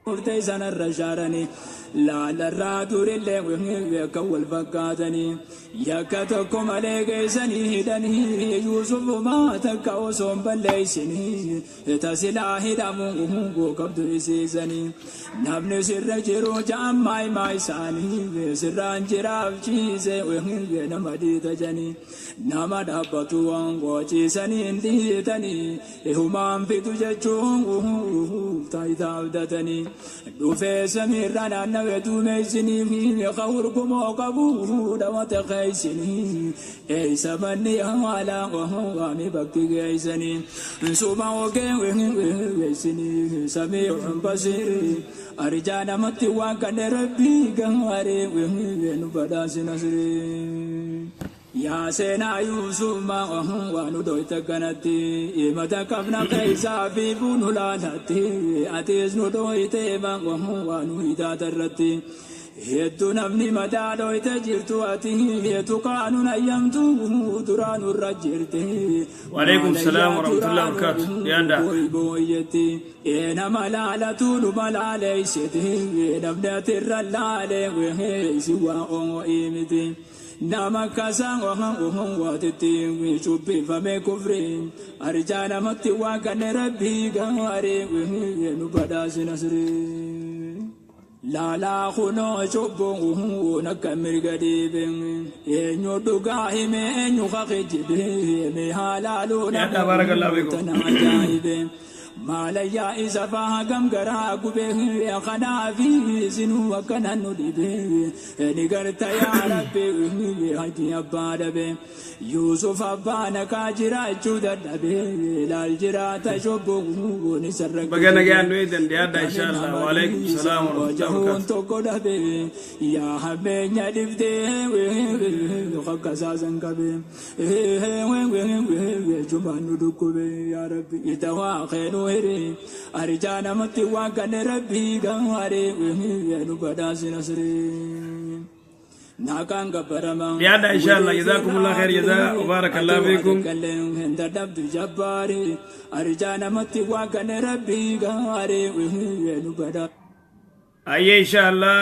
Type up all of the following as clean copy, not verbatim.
Murtee sanarra shaaranii laalarraa turillee akka wal fakkaatanii yakka tokko malee geessanii hidhanii Yuusufumaa takka osoo hin balleessinii tasilaa hidhamuu qabdu isiisanii namni sirra jiru ja'ammaa himaa isaanii sirraan jiraaf ciise nama dhiitajanii nama dhaabbatu waan qoociisanii hin dhiitanii humaan fitu jechuun taayitaa abdatanii dhufee samiirra naannawee duumessinii hurgumoo qabu dhawate keeysinii eeysa manni haala waami bakki geeysanii suma ogee geessinii samiicun basirii arjaa namatti waan kanne rabbii gaarii nu badhaasi nasrii. Yaa seenaa Yuusufma waan dhoyte kanatti himata qabna keessaa fi bunu laalatti atis nu dhoyte waan hitaata irratti hedduu namni mataa dhoyte jirtu ati heetu kaanun ayyamtu duraan irra jirti. وعليكم السلام ورحمة الله وبركاته. يا Booyyetti nama laalatu numa laaleessiti namni atirra laale si waa oo'ii miti. Nama kasaa waatitti cubbifame kufri arjaa namatti waan kanne rabbii gaarii nu badhaasi nasrii. Laalaa kunoo cubbuun akka mirga dhiibe eenyu dhugaa hime eenyu kakijjibe mee haalaaluu Yaadda barakallahu fiikum. nama ajaa'ibe. Maalayyaa isa faa gam garaa gube kanaafi isinuu akkana nu dhibe ni garta yaa rabbi haji abbaa dhabe Yuusuf abbaa naqaa jiraachuu dadhabe laal jiraata cubbuun isarra Baga nagaan nu eegdan dhiyaadha insha Allah. Waalaikum salaam wa rahmatullahi wa Wajahuun barakatuh. tokko dhabe yaa hammeenya dhiftee kakkasaasan qabe jumaan nu dhukkube yaa rabbi ita waa keenuu hiri arjaa namatti waan kanne rabbii gaarii nu badhaasi nasrii. Naaqaan gabbarama. Dhiyaadha insha Allah. Jazakumullah khair jazaa wa barakallahu fiikum. Hin dadhabdu jabbaari arjaa namatti waan kanne rabbii gaarii nu badhaasi. Ayyee insha Allah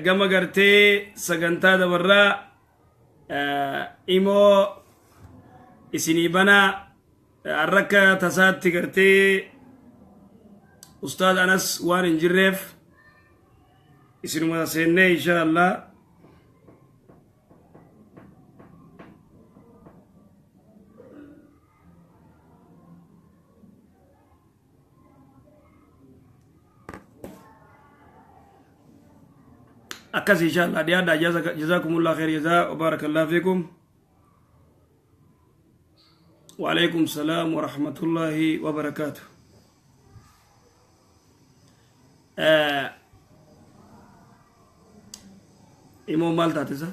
gama gartee sagantaa dabarraa imoo isinii banaa har'a tasaatti gartee ustaad Anas waan hin jirreef isinuma seennee insha Allah. Akkas insha Allah dhiyaadha. Jazakumullah khair jazaa wa barakallahu fiikum. وعليكم السلام ورحمة الله وبركاته. Imoo maal taate isa?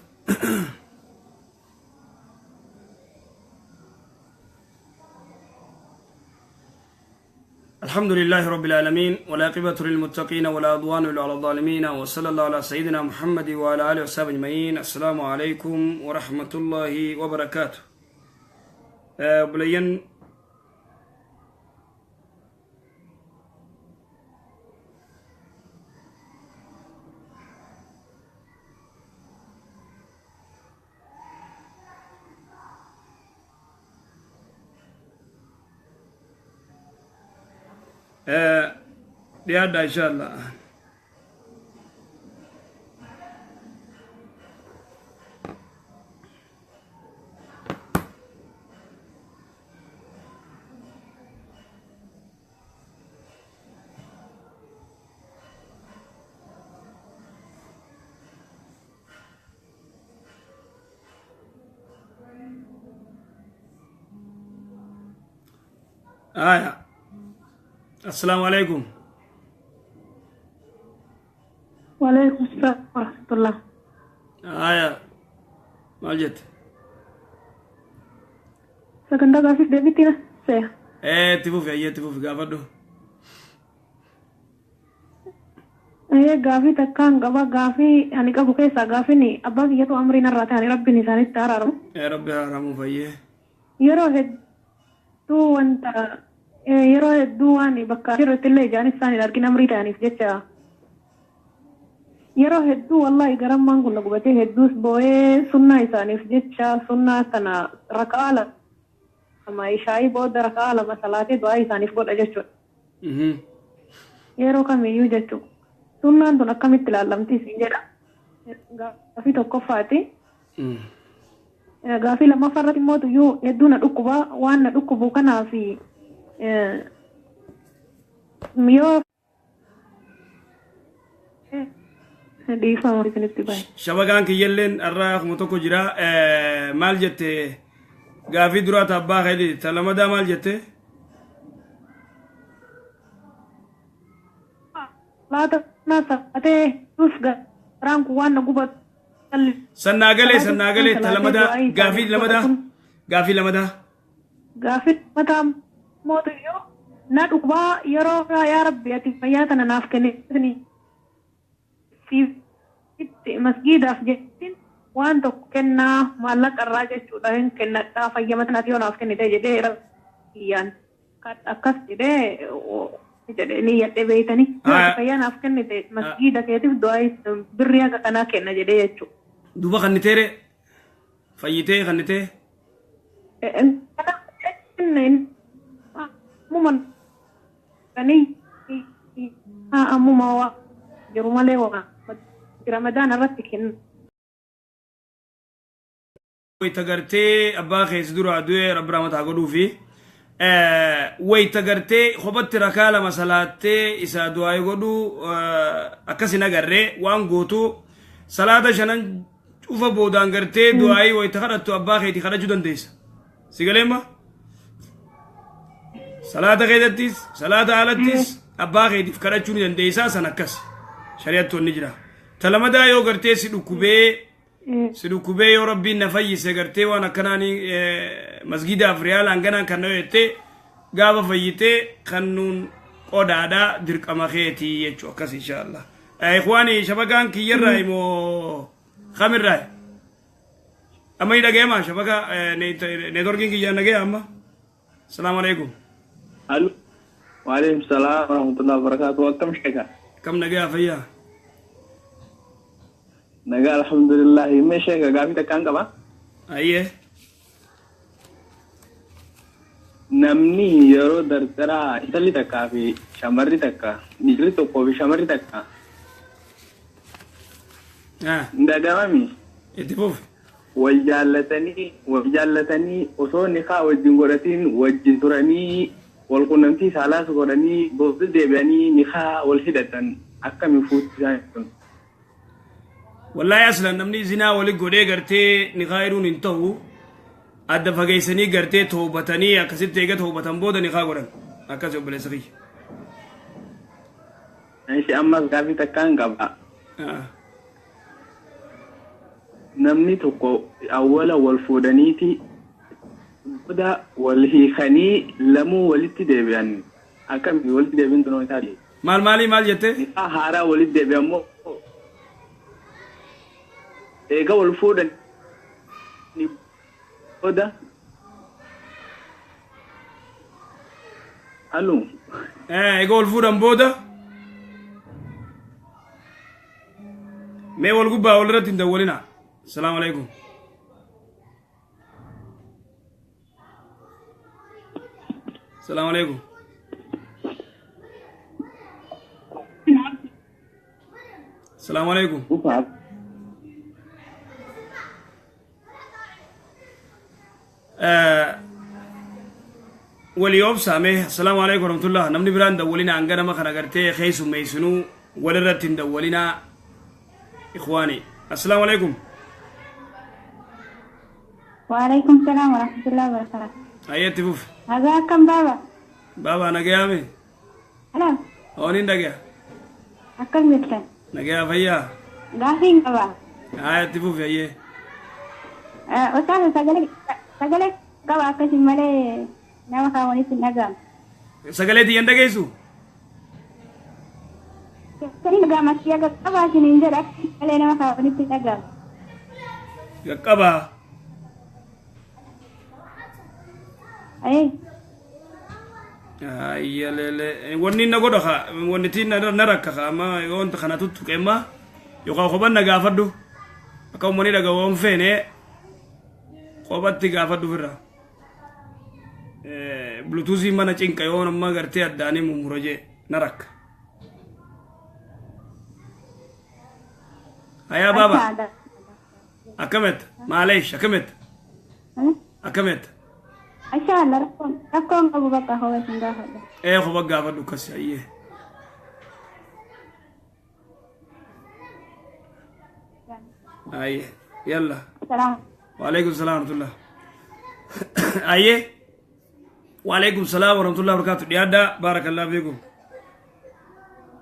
الحمد لله رب العالمين والعاقبة للمتقين ولا عدوان إلا على الظالمين وصلى الله على سيدنا محمد وعلى آله وصحبه أجمعين. السلام عليكم ورحمة الله وبركاته. بلين dhiyaadha insha Allah. آية السلام عليكم. وعليكم السلام ورحمة الله. آية maal jette? Sagantaa gaaffiif deebiitti na se'a. Ee, itti fufi, ayyee, itti fufi, gaafadhu. Ee, gaafii takkaan qaba. Gaafii ani qabu keessaa gaafiin abbaa kiyyatu amriin irraa ta'anii rabbiin isaanitti araaramu. Ee, rabbi haaramu fayyee. Yeroo hedduu wanta yeroo hedduu waan bakka jirrutti illee ijaan isaan hin argin amrii ta'aniif jecha Yeroo hedduu wallaahi garammaan kun na gubatee hedduus boo'ee sunnaa isaaniif jecha sunnaa sana raka'aa 2 ishaayii booda raka'aa 2 salaatee du'aa isaaniif godha jechuudha. Yeroo kamiyyuu jechuudha. Sunnaan tun akkamitti ilaallamti isin jedha. Gaafii tokkoffaati. Gaafii lammaffaa irratti immoo tuyyuu hedduu na dhukkuba waan na dhukkubu kanaaf yoo dhiifama isinitti bahe. Shabakaan kiyyalleen har'a akkuma tokko jira. Maal jette gaafii duraa ta abbaa keetii ta lamadaa maal jette? Laata na salaatee dus garaan kun waan na gubatu. Sannaa galee sannaa galee ta lamadaa gaafii lamadaa gaafii lamadaa. Gaafii lamadaa mootuyyuu na dhukkubaa yeroo yaa Rabbi ati fayyaa tana naaf kennitini siif masgiidaaf jettin waan tokko kennaa maallaqa irraa jechuudha hin kennadhaa fayyama tanaaf yoo naaf kennite jedhee Rabbiyyaan akkas jedhee jedhee niyyadhee beeytanii yoo ati fayyaa naaf kennite masgiida keetiif du'aa birrii haga kanaa kenna jedhee jechuudha. Duuba kanniteere fayyitee kannitee. Ammuma waa jiru malee waa Ramadaan irratti kenna. Wayta gartee abbaa keessa duraa du'ee Rabbi rahmata haa godhuufi. Wayta gartee kophatti rakaa 2 salaattee isaa du'aa godhuu akkas hin agarree waan gootu salaata shanan cufa boodaan gartee du'aayii wayta kadhattu abbaa keetii kadhachuu dandeessa. Si galeemma? Salaata keessattis salaata alattis abbaa keetiif kadhachuu ni dandeessaa san akkas shari'atti wanni jira. Ta lamadaa yoo gartee si dhukkubee si dhukkubee yoo rabbiin na fayyise gartee waan akkanaani masgiidaaf riyaala hanganaan kan na jettee gaafa fayyitee kan nuun qodaadha dirqama keetii jechuu akkas inshaallah. Ikhwaani shabakaan kiyyarraa immoo kamirraa amma ni dhaga'ama shabaka neetworkiin kiyyaan dhaga'e amma. Salaamu alaikum. Alo. Waalaikum salaam warahmatullahi wabarakatuh. Akkam sheeka? Kam nagaya fayyaa? Nagaa alhamdulillah. Mee sheeka gaafii takkaan qaba. Ayyee. Namni yeroo dardaraa intalli takkaa fi shamarri takka dhiirri tokkoo fi shamarri takka hin dhaga'amami. Itti fufi. Wal jaallatanii wal jaallatanii osoo nikaa wajjin godhatiin wajjin turanii wal qunnamtii saalaas godhanii booda deebi'anii nikaa wal hidhatan akkami fuuti isaan sun. Wallaahi aslan namni zinaa wali godhee gartee nikaa hidhuun hin ta'u adda fageessanii gartee toobatanii akkasitti eega toobatan booda nikaa godhan akkas obboleessa kiyya. Ishi ammas gaafii takkaan qaba. Namni tokko awwala wal fuudhaniiti booda wal hiikanii lamuu walitti deebi'an akkami walitti deebiin tunoo isaati. Maal maalii maal jettee? Nikaa haaraa walitti deebi'an moo eega wal fuudhanii booda Aluu. Eega wal fuudhan booda mee wal gubbaa wal irratti hin dawwalina. Salaamu alaikum. Salaamu alaikum. Salaamu alaikum. Walii obsaa mee assalaamu alaikum warahmatullah namni biraan dawwalinaa hanga nama kana gartee keessummeessinuu walirratti hin dawwalinaa ikhwaani assalaamu alaikum. Waalaikum salaam warahmatullahi wabarakatuh. Ayyeetti fufi. Nagaa akkam baaba? Baabaa nagayaame. Hello. Ooniin dhagaya. Akkam jirtan? Nagayaa fayyaa. Gaafiin qaba. Haa itti fufi ayyee. Ustaaz sagalee sagalee qaba akkasin malee nama kaan walitti hin dhaga'amu. Sagalee tiyyan dhageessu? Sagalee dhaga'ama si'a qaqqabaa isiniin jedha akkasin malee nama kaan walitti hin dhaga'amu. Qaqqabaa. Ayee. Ayyalele wanni na godha ka wanni tiin na rakka ka amma wanta kana tuttuqe amma Yookaan kophan na gaafadhu. Akka uummanni dhaga'u waan feene kophatti gaafadhu ofirraa. Bluetoothii mana cinqa yoo nama gartee addaanii mummura jee na rakka. Hayaa baaba. Akkametta? Maaleesh akkametta? Akkametta? Ashaalla, rakkoon qabu, bakka kopha isin gaafadha. Ee, kopha gaafadhu akkas, ayyee. Ayyee yalla. Salaam. وعليكم السلام ورحمة الله. أيه، وعليكم السلام ورحمة الله وبركاته. ديادا، بارك الله فيكم.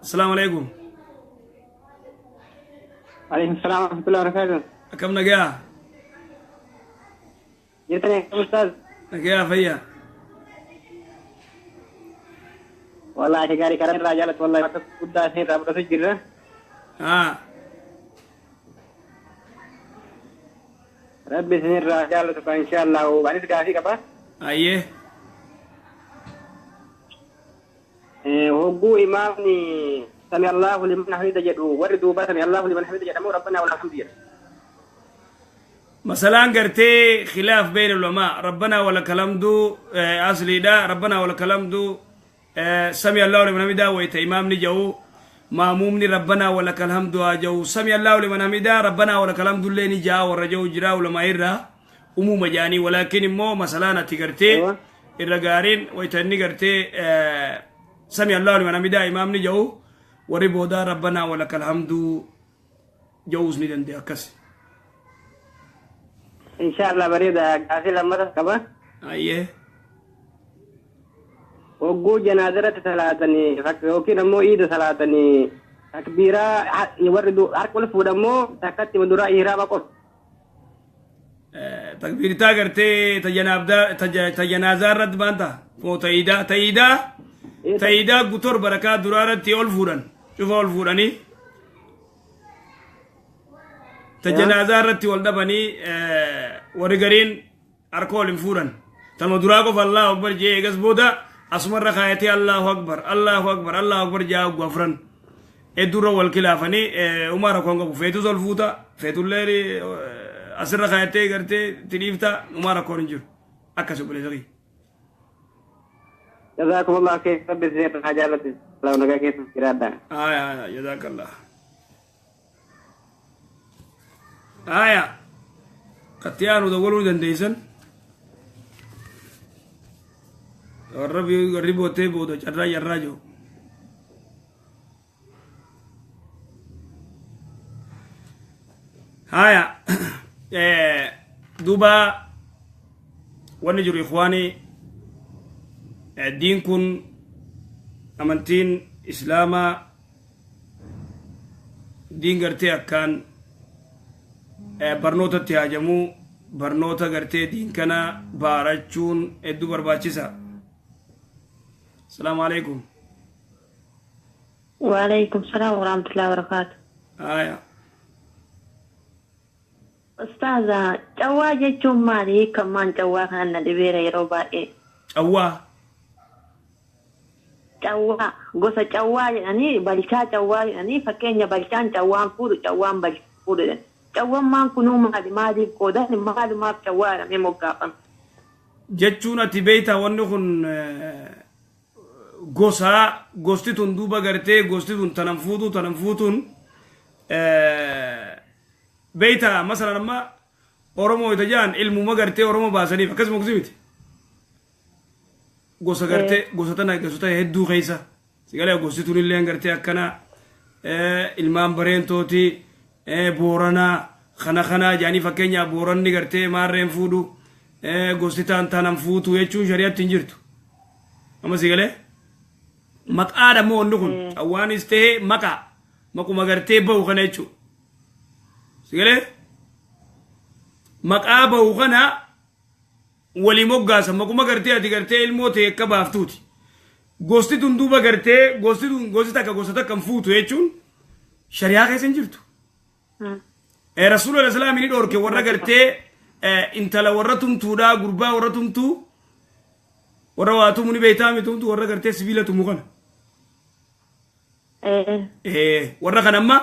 السلام عليكم. عليكم السلام ورحمة الله وبركاته. Akkam nagaa? Jirtanii أستاذ؟ Nagaa, fayyaa. والله gaarii karaa irraa jaalatu, wallahi bakka guddaa isin irraa fudhatu jirra. Haa. Rabbi isin irraa jaalatu kan insha Allah. Anis gaafii qaba. Ayyee. Hogguu imaamni سمع الله لمن حمده jedhu, warri duuba سمع الله لمن حمده jedhamu ربنا ولك الحمد jedhu? Masalaan gartee خلاف بين العلماء. ربنا ولك الحمد أصلي دا ربنا ولك الحمد سمع الله لمن حمده. ويت إمامني جو مامومني ربنا ولك الحمد جو سمع الله لمن حمده ربنا ولك الحمد اللي نجا ورجو جرا علماء إرّا umuma jaanii, ولكن immoo masalaan ati gartee irra gaariin wayta inni gartee سمع الله لمن حمده imaamni jau warri boodaa ربنا ولك الحمد ja'uus ni danda'e akkas. Insha Allah, bareeda. Gaafii lammatas qaba. Ayyee. Hogguu janaazaratti salaatanii yookiin ammoo iida salaatanii takbiiraa warri harka ol fuudhammoo takkatti duraa ihraama qofa? Takbiirtaa gartee ta janaazaa irratti baanta moo ta'iidaa? Ta'iidaa gutor barakaa duraa irratti ol fuudhan, cufa ol fuudhanii. Ta janaazaa irratti wal dhabanii, warri gariin harka ol hin fuudhan, tama duraa qofa الله أكبر jee, eegas booda asumarra kaayatee الله أكبر الله أكبر الله أكبر jaa oggu afran hedduurra wal kilaafanii. Umaa rakkoon qabu, feetus ol fuuta, feetullee asirra kaayatee gartee itti dhiifta, umaa rakkoon hin jiru akkas, obboleessa kiyya. جزاكم الله خير, rabbi isin irraa jaalatu, nagaa keessa jiraadha. آية آية، جزاك الله. آية قطيان ودولوا dandeessan warra warri bootee booda carraa carraa jiru. Haya, duuba wanni jiru, ikhwaanii, diin kun, amantiin islaamaa diin gartee akkaan barnootatti haajamuu, barnoota gartee diin kana baarachuun hedduu barbaachisa. السلام عليكم. وعليكم السلام ورحمة الله وبركاته. آية. Ustaaza, cawwaa jechuun maali? Hiikkammaan cawwaa kana na dhibeera yeroo baay'ee. Cawwaa. Cawwaa, gosa cawwaa jedhanii, balchaa cawwaa jedhanii, fakkeenya balchaan cawwaan fuudhu, cawwaan balchaa fuudhu jedhan. Cawwammaan kunuu maali? Maaliif qoodan? Maalumaaf cawwaa jedhamee moggaafame? Jechuun ati beeyta, wanni kun gosa, gosti tun duuba gartee gosti tun tanan fuutu, tanan fuutuun beeyta. Masalan amma Oromoo ita jaan ilmuma gartee Oromoo baasaniif akkasuma gosi miti. Gosa gartee gosa tana gosoota hedduu keessa sigalee gosti tun illee gartee akkana ilmaan bareentooti, Booranaa kana kana jaanii, fakkeenyaaf Booranni gartee maarreen fuudhu, gosti taan tanan fuutu jechuun shari'aatti hin jirtu. Amma sigalee maqaadha moo wanni kun cawwaanis ta'ee maqaa maquma gartee bahu kana jechuudha. Sigalee maqaa bahu kana walii moggaasa, maquma gartee ati gartee ilmoo ta'e akka baaftuuti. Gosti tun duuba gartee gosti tun gosti takka gosa takka hin fuutu jechuun shari'aa keessa hin jirtu. Rasuula Islaamii ni dhoorke warra gartee intala warra tumtuudhaa, gurbaa warra tumtuu, warra waa tumu ni beektaa mi, tumtu warra gartee sibiila tumu kana. Warra kan amma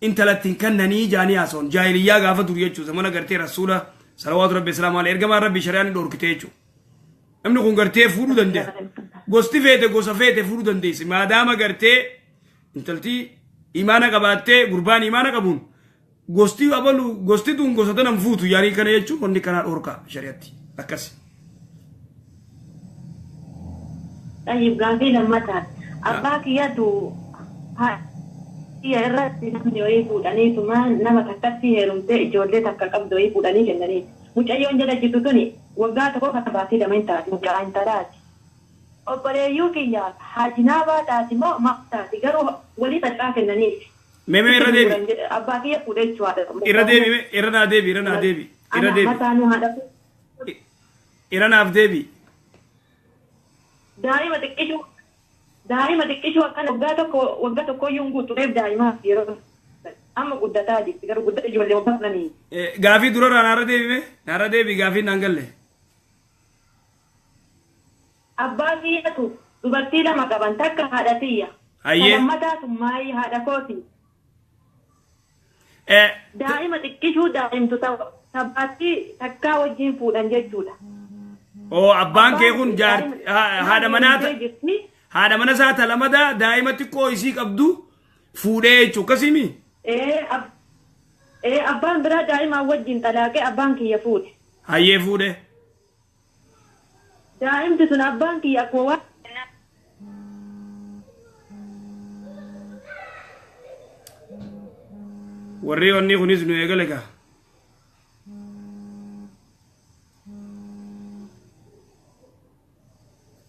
Intalatti hin kannanii jaanii haasawan. Jaahiliyyaa gaafa dur jechuudha. Zamana gartee rasuula salawaatu rabbi islaamu alayhi ergamaan rabbi shari'aan ni dhorkite jechuudha. Namni kun gartee fuudhuu danda'a. Gosti feete gosa feete fuudhuu dandeessi. Maadaama gartee intalti imaana qabaattee gurbaan imaana qabuun gosti abalu gosti tun gosa tanan fuutu yaanii kana jechuun wanni kanaa dhorkaa shari'atti. Akkasi. Tayyib gaafii lammataa. Abbaa kiyyatu kiyya irratti namni wayii fuudhaniituma nama takkatti heerumtee ijoollee takka qabdu wayii fuudhanii kennanii. Mucayyoon jala jirtu tuni waggaa tokko kan baatii lama hin taati mucaa intalaati. Obboleeyyuu kiyya haajinaabaa taati moo maal taati garuu walii sadaqaa kennaniif. Mee mee irra deebi. Abbaa kiyya fuudhee jechuudha. Irra deebi mee irra naa deebi irra naa deebi. Irra deebi. Mataanuu haadha. Irra naaf deebi. Daa'ima xiqqishuu daa'ima xiqqishuu akkana waggaa tokko waggaa tokkoyyuu hin guutu reef daa'imaaf yeroo amma guddataa jirti garuu guddata ijoollee waggaa kudhanii. Gaafii durarraa naarra deebi mee naarra deebi gaafii naan galle. Abbaa kiyyatu dubartii lama qaban takka haadha tiyya. Hayyee. Lammataa tun maayii haadha kooti. Daa'ima xiqqishuu daa'imtu tabbaatti takkaa wajjin fuudhan jechuudha. Oo abbaan kee kun haadha manaa haadha mana isaa ta lamadaa daa'ima xiqqoo isii qabdu fuudhee jechuudha akkasii Ee abbaan biraa daa'imaa wajjin xalaaqee abbaan kiyya fuudhe. Hayyee fuudhe. Daa'imti sun abbaan kiyya akkuma waan Warri onni kunis nu eegale gaa.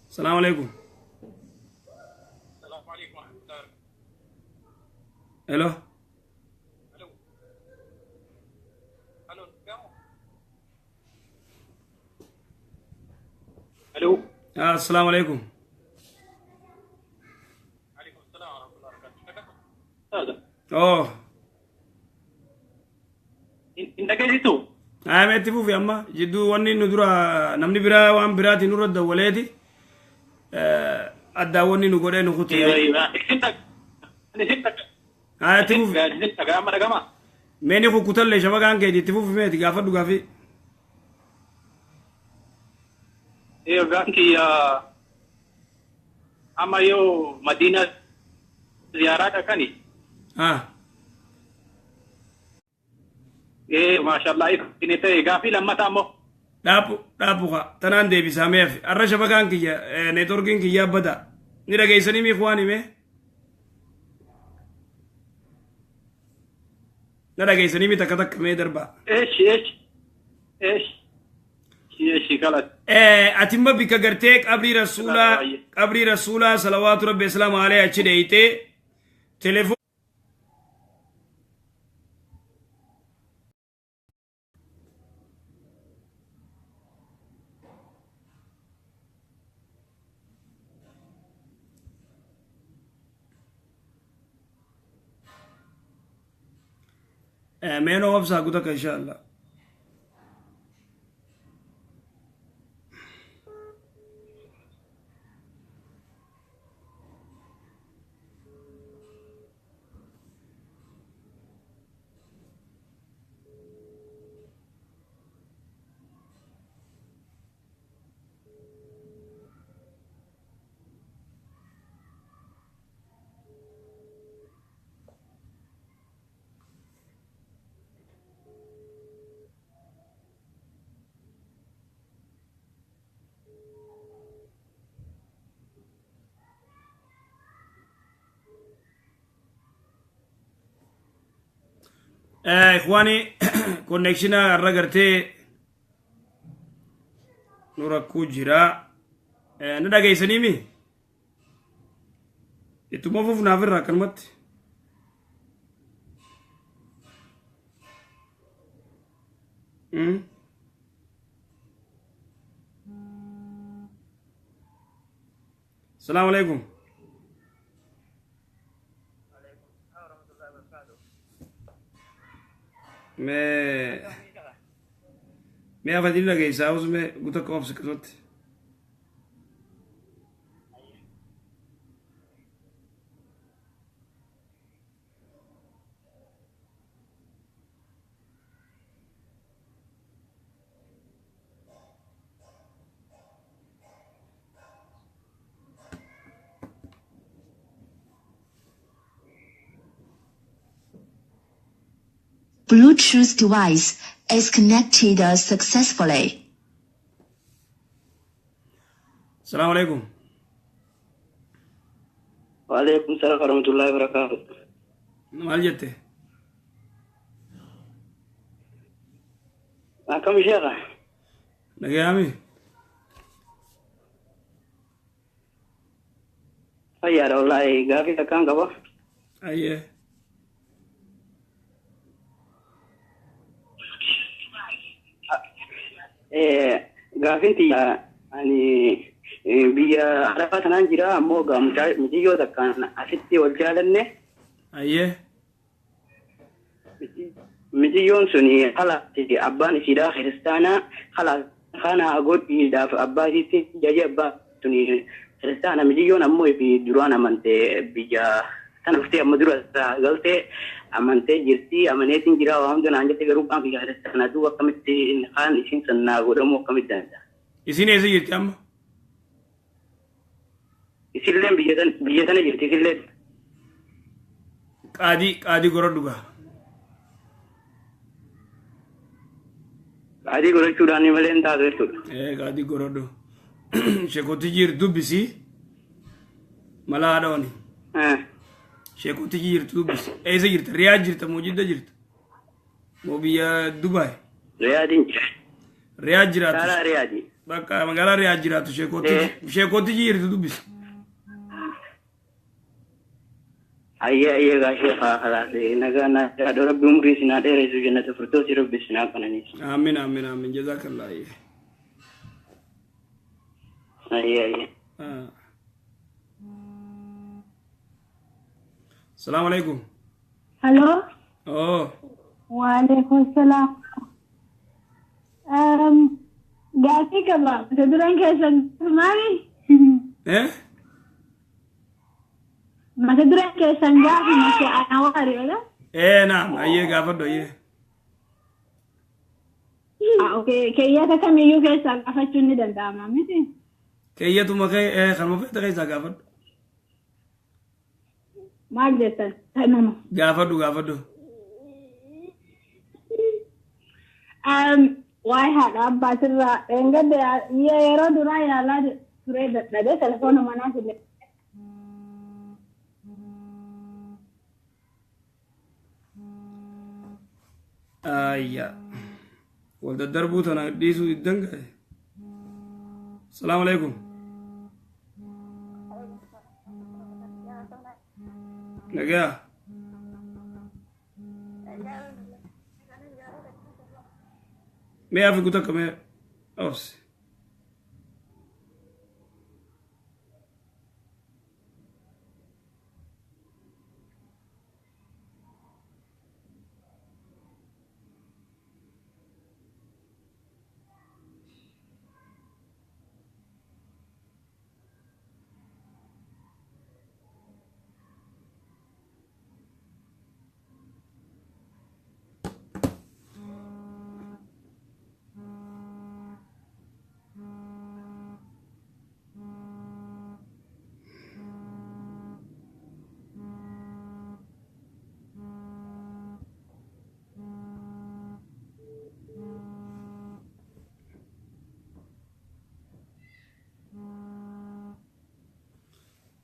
Salaamu alaikum. Hello. Hello. Assalamu alaikum. Oh. Hin dhageessisu? Haa itti fufi amma jidduu wanni nu dura namni biraa waan biraatiin nurra dawwaleeti addaa wanni nu godhee nu kute. Haa itti fufi. Dhaga'ama dhaga'ama. Mee ni kukkutallee shabakaan keeti itti fufi meeti gaafadhu gaafii. Gaafin kiyya amma yoo Madiina ziyaaraa dhaqani. Haa. Maashaallah inni ta'e gaafii lammataa immoo. Dhaaphu dhaaphu kaa tanaan deebisaa mee hafe har'a shabakaan kiyya neetworkiin kiyya bada ni dhageessanii miif waan himee na dhageessanii mi takka takka mee darbaa. Eeshi eeshi eeshi eeshi kalas. Atimma bikka gartee qabrii rasuulaa qabrii rasuulaa salawaatu rabbi islaamu alayhi achi dheeytee telefoon. Meenoo obsaa gutakka insha Allah. Ikhwaani connectiona irra gartee nu rakkuu jira. Na dhageessanii mi? Ittuma fufnaaf irraa akkanumatti. Salaamu alaikum. Mee mee afaan dhageessaa usme guutuu akka obsi akkasumatti. Bluetooth device is connected successfully. Salaamu alaikum. Waalaikum salaam warahmatullahi wabarakatuh. Maal jette? Akkam sheekha? Nagayaami? Fayyaadha wallaahi, gaafii takkaan qaba. Ayyee. Gaafiin tiyya ani biyya Arabaa tanaan jira, ammoo gaa mucayyoo takkaan asitti wal jaalanne. Ayyee. Mucayyoon sun halaatti abbaan isiidhaa kiristaanaa, hala kana godhiidhaaf abbaa isiitti jaje, abbaa suni kiristaana. Mucayyoon ammoo fi duraan amantee biyya tana dhuftee amma dura galtee amantee jirti, amaneetiin jira waa hunda naan jette, garuu abbaan kiyya kiristaanaa, duuba akkamitti kaan isiin san naa godhamuu akkamitti danda'a? Isin eessa jirti amma? Isilleen biyya tana jirti isilleen. Qaadii gorodhu gaa. Qaadii godhachuudhaan malee hin taatu jechuudha. Ee, qaadii gorodhu. Sheekoti jirtu dubbisi. Mala haadha. Sheekoti jirtu dubbisi. Eessa jirta? Riyaad jirta moo Jidda jirta? Moo biyya Dubaay? Riyaadiin jira. Riyaad jiraatu. Magaalaa Riyaadii. Bakka magaalaa Riyaad jiraatu sheekoti jirtu dubbisi. Ayyee ayyee, gaa sheekaa, khalaas, nagaa naa jiraadhu, rabbi umrii isin haa dheeressu, jannata firdoosi rabbi isin haa qananiisu. Aamin aamin aamin, jazakallah, ayyee. Ayyee ayyee. Ah. Salaamu alaikum. Hello. Oh. Waalaikum salaam. Gaaffii qaba. Mata dureen keessan maali? Eh? Mata dureen keessan gaafii mata ana waariidha. Eh, naam, ayyee, gaafadhu, ayyee. Okay. Keeyyata kamiyyuu keessaa gaafachuun ni danda'ama miti? Keeyyatuma kee kanuma feete keessaa gaafadhu. Maal jettan? Kanuma. Gaafadhu, gaafadhu. Waa'ee haadha abbaatirraa dheengadde yeroo duraa yaalaa turee dadhabee telefoona manaa illee. Ayya. Wal daddarbuu tana dhiisuu diddan gahe. Salaamu alaikum. Nagaa. Mee afi gutakka, mee obsi.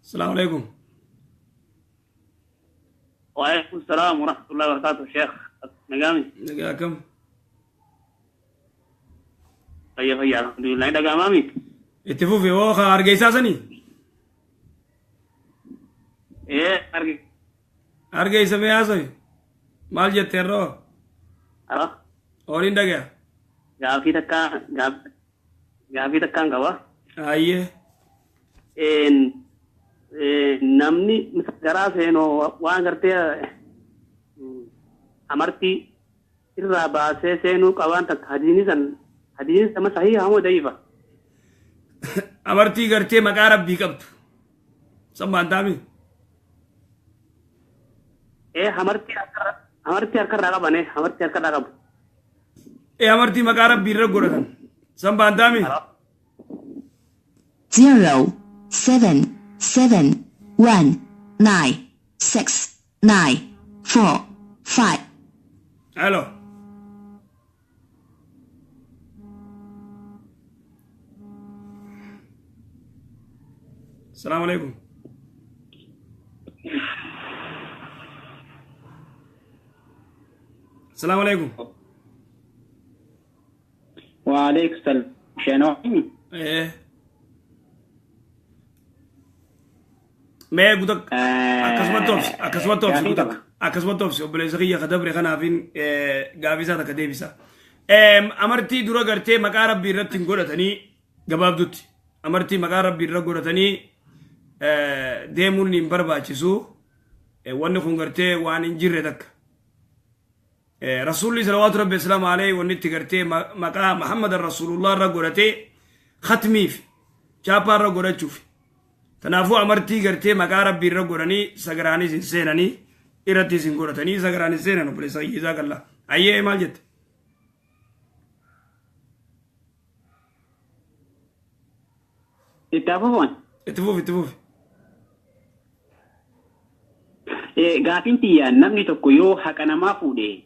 Salaamu alaikum. وعليكم السلام ورحمة الله وبركاته شيخ، nagaami? Nagaa, akkam? Fayya fayya, alhamdulillah, dhaga'amaami? Itti fufi, oo ka hargeysaa sanii? Ee, argi. Hargeysa, mee haasawi. Maal jette yeroo? Alo. Ooliin dhagaya. Gaafii takkaan qaba. Ayyee. Namni garaa seenoo waan gartee amartii irraa baasee seenuu qabaan takka hadiisni sama sahiha moo da'iifa? Amartii gartee maqaa rabbii qabdu. Sammaan taami. Ee, amartii harkarraa qaban, amartii harkarraa qabu. Ee, amartii maqaa rabbii irra godhatan. Sambaan taami. 0 7 7 1 9 6 9 4 5. Halo. Salaamu alaikum. Salaamu alaikum. وعليكم السلام شنو Mee guutak akkasumatti obsi, akkasumatti obsi, guutak akkasumatti obsi. Obboleessa kiyya ka dabre kanaafin gaafii isaa takka deebisa. Amartii dura gartee maqaa rabbii irratti hin godhatanii, gabaabdutti amartii maqaa rabbii irra godhatanii deemuun hin barbaachisu. Wanni kun gartee waan hin jirre takka. Rasuulli salawaatu rabbi islaam alayhi wanni itti gartee maqaa Muhammad Rasuulullah irra godhatee khatmiif chaappaa irra godhachuuf. Kanaafuu amartii gartee maqaa rabbii irra godhanii sagaraanis hin seenanii, irrattis hin godhatanii sagaraan hin seenan. Obboleessa kiyyisaa kallaa. Ayyee, maal jette? Itti hafuufan. Itti fufi, itti fufi. Gaafiin tiyya, namni tokko yoo haqa namaa fuudhe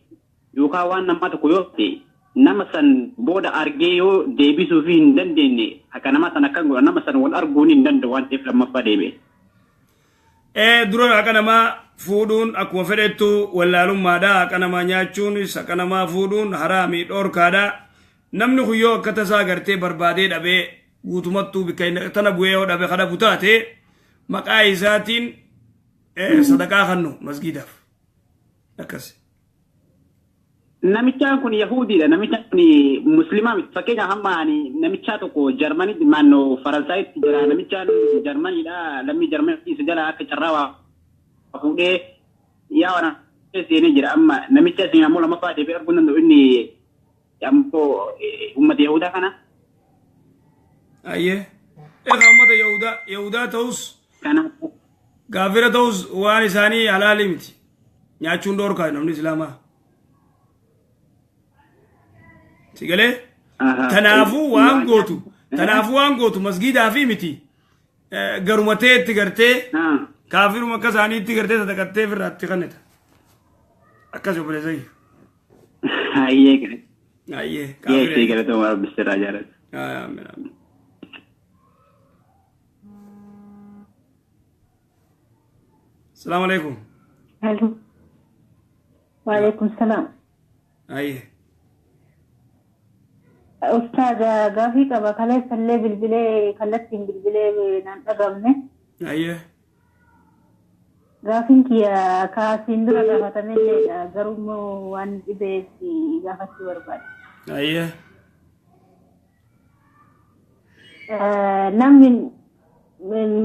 yookaan waan namaa tokko yoo ta'e, nama san booda argee yoo deebisuu fi hin dandeenye, haqa namaa san akka godha? Nama san wal arguun hin danda'u waan ta'eef lammaffaa deebi'e. Dura haqa namaa fuudhuun akkuma fedhettu wallaalummaadha. Haqa namaa nyaachuunis haqa namaa fuudhuun haraamii, dhoorkaadha. Namni kun yoo akka tasaa gartee barbaadee dhabee, guutumattuu bikka inni tana bu'ee yoo dhabe, kana butaate, maqaa isaatiin sadaqaa kennu masgiidaaf. Akkas. Namichaan kun Yahudiidha. Namichaan kun Muslimaa miti. Fakkeenyaaf hamma ani namichaa tokko Jarmanitti, naannoo Faransaayitti jira. Namichaan Jarmaniidha. Lammii Jarmanii isa jala akka carraa waa fuudhee yaa waan seenee jira. Amma namicha isin ammoo lammaffaa deebi'ee arguu hin danda'u. Inni ammoo uummata Yahudaa kana. Ayyee. Egaa uummata Yahudaa ta'us Kanaaf gaafira ta'us waan isaanii halaalii miti. Nyaachuun dhoorkaa namni Islaamaa. Si galee? Tanaafuu waan gootu masgiidaa fi miti. Garuma ta'etti gartee kaafiruma akka isaaniitti gartee sadaqattee firraatti kennita. Akkas, obboleessa kiyya. Ayyee. Ayyee. Yeesii, galatooma, Rabbi sirraa jaalatu. Amiin, amiin. Salaamu alaikum. Alo. Waalaikum salaam. Ayyee. Ustaaza, gaafii qaba. Kaleessallee bilbilee, kallattiin bilbilee naan dhagamne. Ayyee. Gaafiin kiyya kaasiin dura gaafatamilleedha. Garuu immoo waan dhibeef gaafachuu barbaada. Ayyee. Namni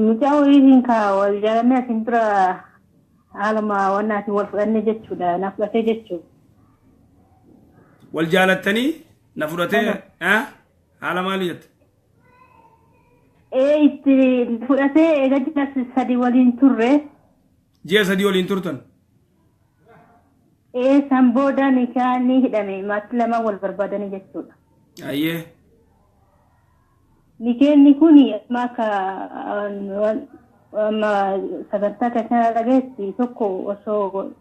mucaa wayiitiin ka wal jaalannee asiin dura haaluma wannaatiin wal fudhanne jechuudha. Na fudhatee jechuudha. Wal jaalattanii na fudhatee haala maalii jette? Ee, itti fudhatee eega ji'a 3 waliin turre. Ji'a 3 waliin turtan. Ee, san booda nikaa ni hidhame, maatii lama wal barbaadanii jechuudha. Ayyee. Nikeenni kun amma akka amma sagantaa keessaa dhageessi tokko osoo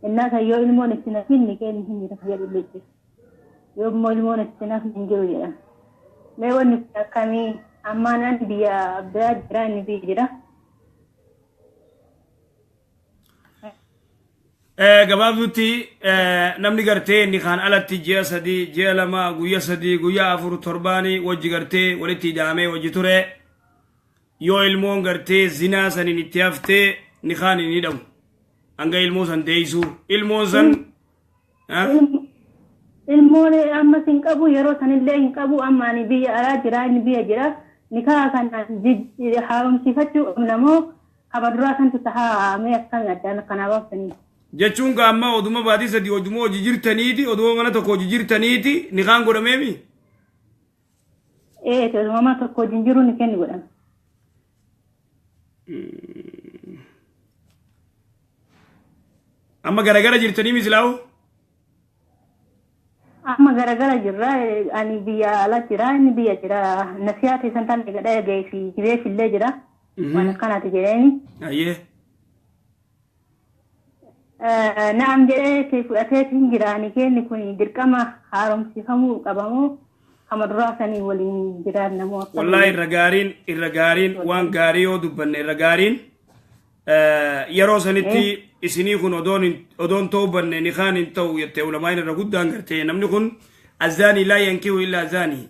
innaa san yoo ilmoon itti nafin nikeenni hin jira jedhu jira. Yoo immoo ilmoon itti nafin hin jiru jedhan. Mee wanni kun akkamii? Ammaan an biyya biraa jira, inni biyya jira. Gabaabdutti namni gartee inni kaan alatti ji'a 3, ji'a 2, guyyaa 3, guyyaa 4, torbaanii wajji gartee walitti hidhamee wajji ture, yoo ilmoon gartee zinaa saniin itti haftee, ni kaan hin hidhamu hanga ilmoo san deeysuu ilmoon san. Ilmoon ammas hin qabu, yeroo sanillee hin qabu. Amma ani biyya alaa jira, inni biyya jira. Nikaa kana haaromsiifachuu qabna moo kaba duraa santu tahaa? Mee akkami addaan akkanaa baaftanii? Jechuun ka amma oduma baatii 3 oduma hojii jirtaniiti, oduma mana tokko hojii jirtaniiti ni kaan godhameemi. Ee, mana tokko wajjin jiru ni kenni godhame. Amma garagara jirtanii misilaawu? Amma garagara jirra. Ani biyya ala jira, inni biyya jira. Nasiyaa keessan tan gadhaa gahee fi jireef illee jira. Waan akkanaati jedheeni. Ayyee. Naam jedhee fudhatee hin jira. Nikeenni kun dirqama haaromsifamuu qabamoo kama duraa sanii waliin jiraannamoo akka Wallahi irra gaariin waan gaarii yoo dubbanne, irra gaariin yeroo sanitti isinii kun odoon toobanne nikaan hin ta'u jettee ulamaan irra guddaan. Gartee namni kun الزاني لا ينكح إلا زاني.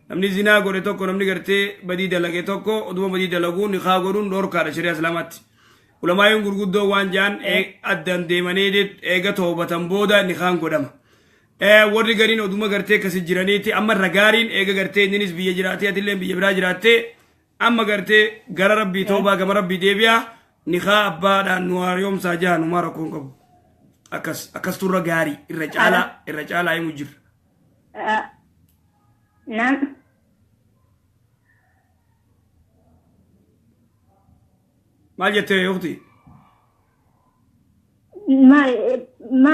Namni zinaa godhe tokko, namni gartee badii dalage tokko, oduma badii dalaguu nikaa godhuun dhorkaadha shari'a islaamaatti. Ulamaayin gurguddoo waan jaan, addan deemanii eega toobatan booda nikaan godhama. Warri gariin oduma gartee akkasi jiraniiti. Amma irra gaariin eega gartee inninis biyya jiraatee atillee biyya biraa jiraattee, amma gartee gara rabbii toobaa, gama rabbii deebi'a, nikaa abbaadhaan nu haaromsaa jahan numaa rakkoon qabu. Akkas akkastu irra gaarii, irra caalaa himu jirra. Naam. Maal jettee yookti? Ma ma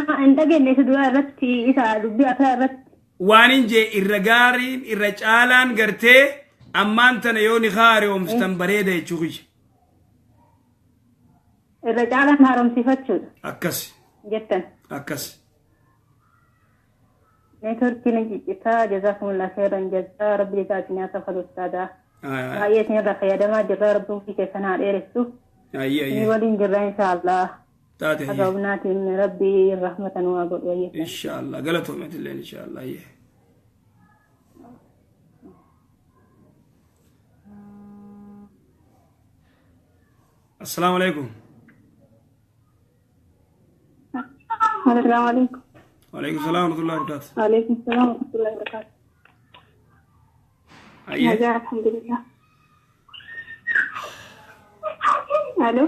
ma hin dhageenye isa duraa irratti, isa dubbii asaa irratti. Waan hin jee, irra gaariin, irra caalaan gartee ammaan tana yoo nikaa haaromsitan bareeda jechuu kiyya. Irra caalaan haaromsifachuudha Akkas. jettan. Akkas. Neetworkiin ciccitaa. جزاكم الله خيرا جزaa rabbi jazaa isin haa kafalu ustaadaa. Baay'ee isin irraa fayyadamaa jirra, rabbiin ofii keessan haa dheeressu. Ayyee. Isin Ayyee. waliin jirra inshaallah. Taate. Haga Ayyee. humnaatiin rabbi rahmata nu haa godhu, ayyee. Inshaallah, galatoometilleen inshaallah, ayyee. السلام عليكم. السلام عليكم. وعليكم السلام ورحمة الله وبركاته. وعليكم السلام ورحمة الله وبركاته. Ayyee. نجاة، الحمد لله. ألو.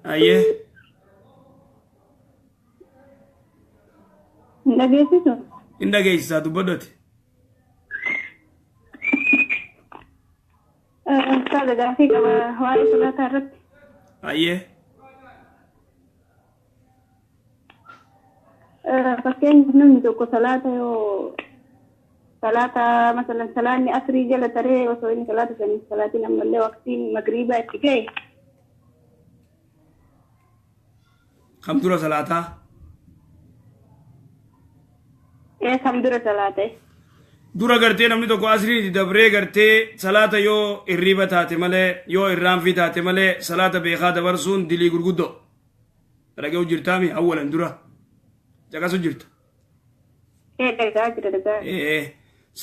Ayyee. Dhageessisu? In dhageessisaa, dubbadhati. Ustaaza, gaafii qaba waa'ee salaataa irratti. Ayyee. Fakkeenyaaf namni tokko salaata yoo salaata masalan salaanni asrii jala taree osoo inni salaata sanii salaatiin ammallee waqtiin magriibaa itti ga'e. Kam dura salaataa? Ee, kam dura salaate. Dura gartee namni tokko asrii dabree gartee salaata yoo hirriba taate malee, yoo irraanfii taate malee, salaata beekaa dabarsuun dilii gurguddoo. Dhaga'u jirtaami? Awwalan dura caqasu jirta? Ee, dhagaa jira, dhagaa. Ee,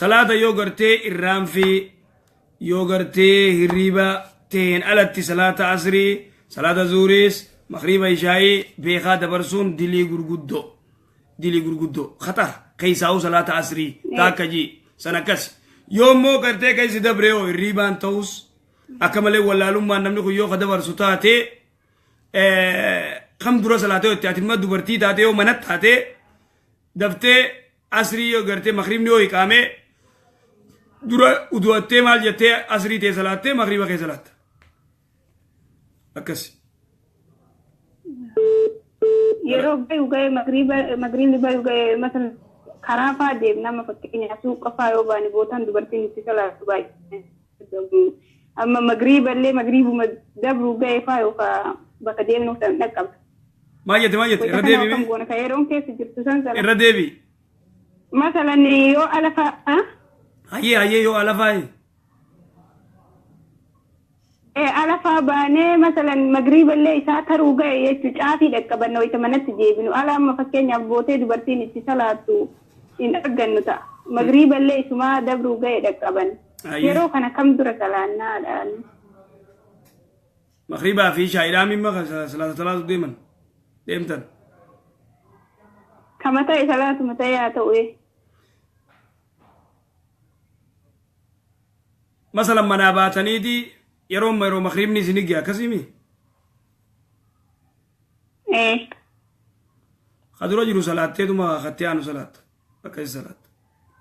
salaata yoo gartee irraanfii yoo gartee hirriba ta'een alatti salaata asrii, salaata zuuriis, magriiba, ishaayii beekaa dabarsuun dilii gurguddoo, dilii gurguddoo, khatar keessaa'u salaata asrii taakka ji san akkas. Yoo immoo gartee keessi dabree yoo hirriibaan ta'us akka malee wallaalummaan namni kun yoo ka dabarsu taate, kam dura salaata yoo itti ati immoo dubartii taate, yoo manatti taate daftee asrii yoo gartee magriibni yoo hiqaame dura udu'attee maal jettee asrii tee salaattee magriiba kee salaatta, akkas. Yeroo bayu ga'e, magriiba magriibni bayu ga'e, masalan karaa faa deemna, amma fakkeenyaaf suuqa faa yoo baane, bootaan dubartiin itti salaatu baay'ee. Amma magriiba illee magriibuma dabruu ga'e faa yookaan bakka deemnu san dhaqqabna. Maal jette? Maal jette? Irra Wayita kana deebi. akkam goona ka yeroon keessa jirtu san sala. Irra deebi. Masalan yoo ala faa Hayyee, yoo ala faaye. Ala faa baanee masalan magriiba illee isaa taruu ga'e jechuu, caafii dhaqqabanna wayita manatti deebinu. Ala amma fakkeenyaaf bootee dubartiin itti salaattu hin argannu ta'a. Magriiba illee isumaa dabruu ga'e dhaqqaban. Ayyee. Yeroo kana kam dura salaannaadhaan? Magriibaa fi shaayidhaa mimma salaata salaatu deeman deemtan. Kama ta'e salaatuma ta'e haa ta'u. Masalan manaa baataniiti yeroo magriibni isin ga'e, akkasimi? Ee. Ka dura jiru salaatteetuma kattee aanu salaatta, akkasi salaatta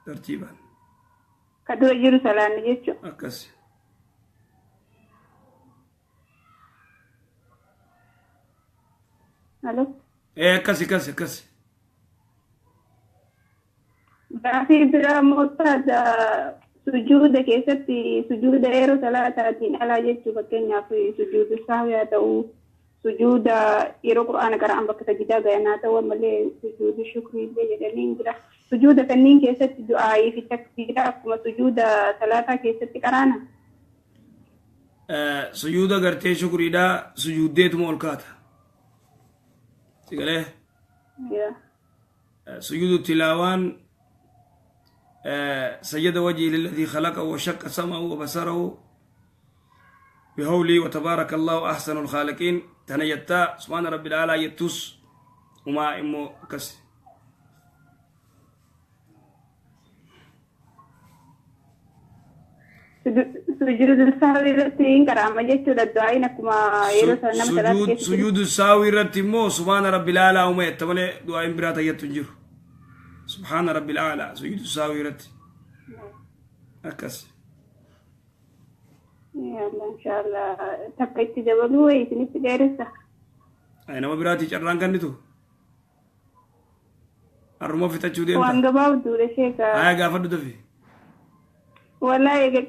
tartiibaan. Ka dura jiru salaanni jechuudha. Akkas. Alo. Ee, akkas. Gaafii biraa immoo taata, sujuuda keessatti, sujuuda yeroo salaataatiin alaa jechuu, fakkeenyaaf sujuudu sahwi haa ta'u, Sujuuda yeroo Qur'aana qara'an bakka sajidaa gayanaa ta'u malee sujuudu shukrii illee jedhanii hin jira. Sujuuda kanneen keessatti du'aayii fi takbiira akkuma sujuuda salaataa keessatti qaraana. Sujuuda gartee shukriidhaa sujuuddeetuma ol kaata. Sigalee sujuudu tilaawaan sajada wajhii lilladhii khalaqahu wa shaqqa sam'ahu wa basarahu bihawlii wa tabaaraka Allahu ahsanul khaaliqiin tana jettaa, subhaana rabbil aalaa jettus umaa immoo akkas. Sujuudu sahwi irratti hin qara'ama jechuudha du'aayiin akkuma yeroo sana nama salaata keessa jiru. Sujuudu sahwi irratti immoo subhaana rabbil aalaa uma jetta malee du'aayiin biraa tayyattu hin jiru. Subhaana rabbil aalaa sujuudu sahwi irratti akkas. Yalla inshallah takka itti dabaluu wayi isinitti dheeressa. Ay, nama biraatii carraan kennitu. Har'uma fixachuu deemta. Waan gabaabduudha sheeka. Haya, gaafadhu dafi. Wallahi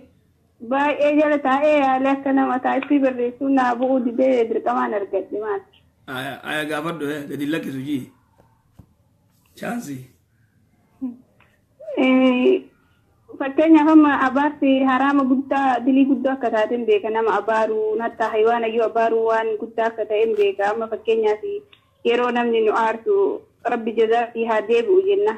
baay'ee jala taa'ee yaalee akka nama taayippii barreessuu naa bu'uu didee dirqamaan argadhe maal. Haya, haya, gaafadhu, gadi hin lakkisu jii. Chaansii. Fakkeenyaaf amma abaarsi haraama guddaa, dilii guddaa akka taate hin beeka. Nama abaaruu hatta haywaan iyyuu abaaruu waan guddaa akka ta'e hin beeka. Amma fakkeenyaaf yeroo namni nu aarsu rabbi jazaa sii haa deebi'u jenna.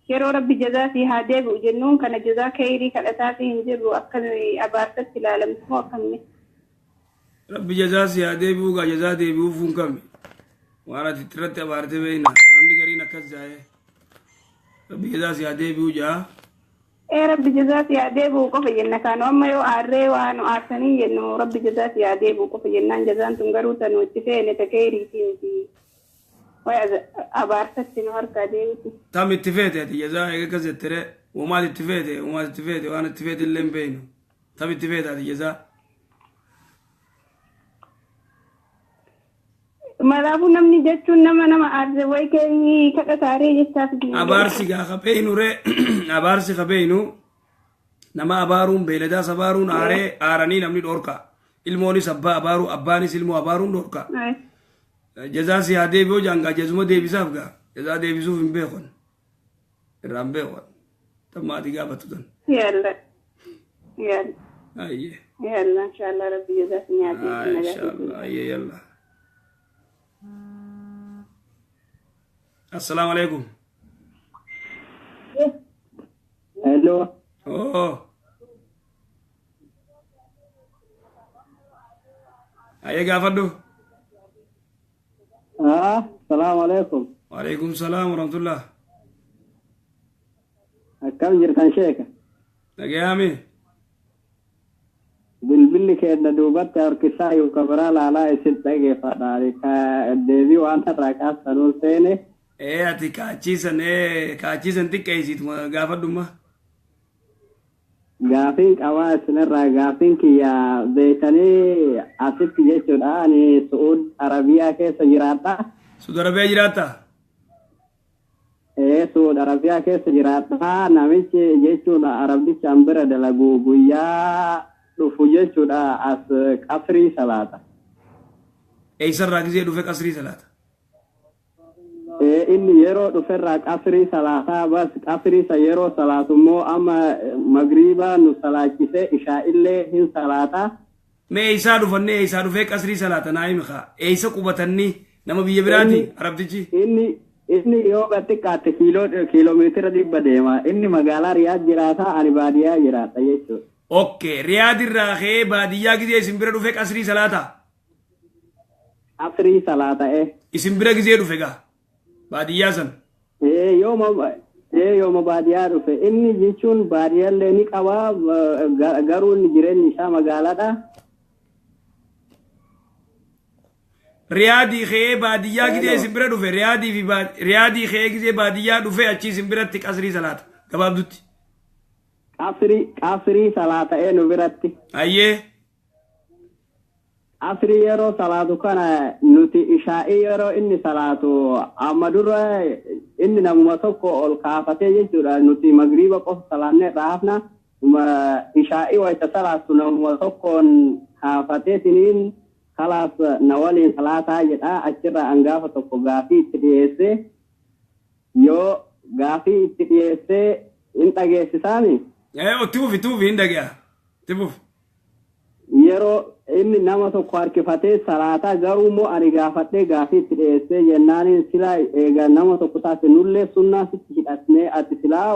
Yeroo rabbi jazaa sii haa deebi'u jennuun kana jazaa khayrii kadhataafii hin jirru akka abaarsatti ilaalamtu moo akkamni? Rabbi jazaa si haa deebi'uu gaa, jazaa deebi'uuf hin qabne. Waan ati irratti abaarte beekna. Namni gariin akkas jaa'ee. Rabbi jazaa si haa deebi'uu jaa. Ee, rabbi jazaa si haa deebi'u qofa jenna. Kaanu amma yoo aarree waa nu aarsanii jennu rabbi jazaa si haa deebi'u qofa jennaan, jazaan tun garuu tanu itti feene ta khayriitii miti. Way abaarsatti nu harkaa deebiti. Tam itti feete ati jazaa eega akkas jettere? Womaat itti feete, womaat itti feete, waan itti feete illee hin beeknu. Tam itti feete ati jazaa? Maraafuu namni jechuun nama nama aarse wayi keenyi kadhataaree jechaaf. Abaarsi gaa ka beeynu ree, abaarsi ka beeynu nama abaaruun, beeyladaas abaaruun, aaree aaranii namni dhoorka. Ilmoonis abbaa abaaruu, abbaanis ilmoo abaaruun dhoorka. Jazaa si haa deebi'u jaan gaa, jazuma deebisaaf gaa, jazaa deebisuuf hin beekon. Irraa hin beekon. Tamma ati gaafattu tan. Yalla. Yalla. Ayyee. Yalla inshallah rabbi jazaa si nyaatee. Inshallah. Ayyee, yalla. Assalaamu alaikum. Hello. Oh. Ayyee, gaafadhu. Ah, salaamu alaikum. Waalaikum salaam warahmatullah. Akkam jirtan sheeka? Nagayaami. Bilbilli keenya duubatti harkisaa yookaan biraa laalaa isin dhageeffadha. Ka deebii waan irraa kaasanuun seene. Ee, ati kaachiisan, ee, kaachiisan xiqqeessiituma gaafadhumma. Gaafiin qabaa isinirraa. Gaafiin kiyya beekanii asitti jechuudha. Ani Su'uud Arabiyaa keessa jiraadha. Suudi Arabiyaa jiraattaa? Ee, Su'uud Arabiyaa keessa jiraadha. Namichi jechuudha Arabdicha an bira dalagu guyyaa dhufu jechuudha as qasrii salaata. Eessarraa gisee dhufe qasrii salaata? Ee, inni yeroo dhuferraa qasrii salaataa. Bas, qasrii isa yeroo salaatu immoo amma magriiba nu salaachisee ishaa illee hin salaataa. Mee eessaa dhufannee, eessaa dhufee qasrii salaata naa himi kaa. Eessa qubatanni, nama biyya biraati Arabtichi? Inni yoo gad xiqqaatte kiiloomeetira 100 deema. Inni magaalaa Riyaad jiraata, ani baadiyyaa jiraadha jechuudha. Okay, Riyaad irraa ka'ee baadiyyaa gizee isin bira dhufe qasrii salaataa? Qasrii salaata, ee. Isin bira gizee dhufe gaa baadiyyaa san. Ee, yooma baadiyyaa dhufe. Inni jechuun baadiyyaallee ni qaba, garuu inni jireenyi isaa magaalaadha. Riyaadii ka'ee baadiyyaa gizee isin bira dhufe, Riyaadii fi Riyaadii ka'ee gizee baadiyyaa dhufe achi isin biratti qasrii salaata gabaabdutti. Qasrii salaata, ee, nu biratti. Ayyee. Qasrii yeroo salaatu kana nuti ishaa'ii yeroo inni salaatu amma dura inni namuma tokko ol kaafatee jechuudha, nuti magriiba qofa salaannee irraa hafna. Ishaa'ii wayita salaatu namuma tokkoon kaafatee siniin Kalaas na waliin salaataa jedha. Achirraa an gaafa tokko gaafii itti dhiyeessee, yoo gaafii itti dhiyeessee hin dhageessisaami. Itti fufi, itti fufi, hin dhage'a. Itti fufi. Yeroo inni nama tokko harkifatee salaataa, garuu immoo ani gaafadhee gaafii itti dhiyeessee jennaaniin, silaa egaa nama tokko taate nullee sunnaa sitti hidhatnee, ati silaa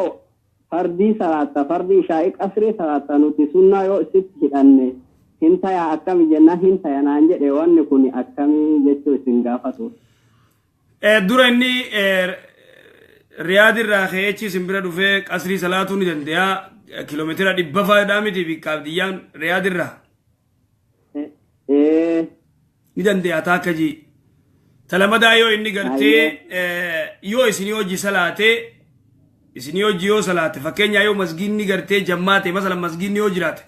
fardii salaatta, fardii ishaa'ii qasrii salaatta, nuti sunnaa yoo sitti hidhanne hin tayaa, akkami jennaan, hin taya naan jedhe. Wanni kun akkamii jechuu isin gaafatu. Dura inni Riyaad irraa ka'ee achi isin bira dhufee qasrii salaatuu ni danda'a. Kiiloomeetira 100 fa'aadhaa miti bikkaaf diyyaan Riyaad irraa. Ni danda'a taakka jii. Talamadaa yoo inni gartee yoo isinii hojii salaatee, isinii hojii yoo salaate, fakkeenyaa yoo masgiidni gartee jammaa ta'e, masalan masgiidni yoo jiraate,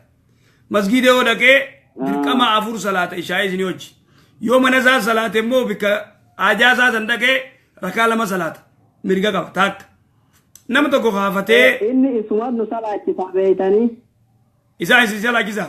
masgiida yoo dhaqee dirqama afur salaata ishaa isinii hojii. Yoo mana isaa salaate immoo bikka haajaa isaa san dhaqee rakaa lama salaata. Mirga qaba taakka. Nama tokko kaafatee. Inni isumaan nu salaachisa beeytanii. Isaa isin salaachisa.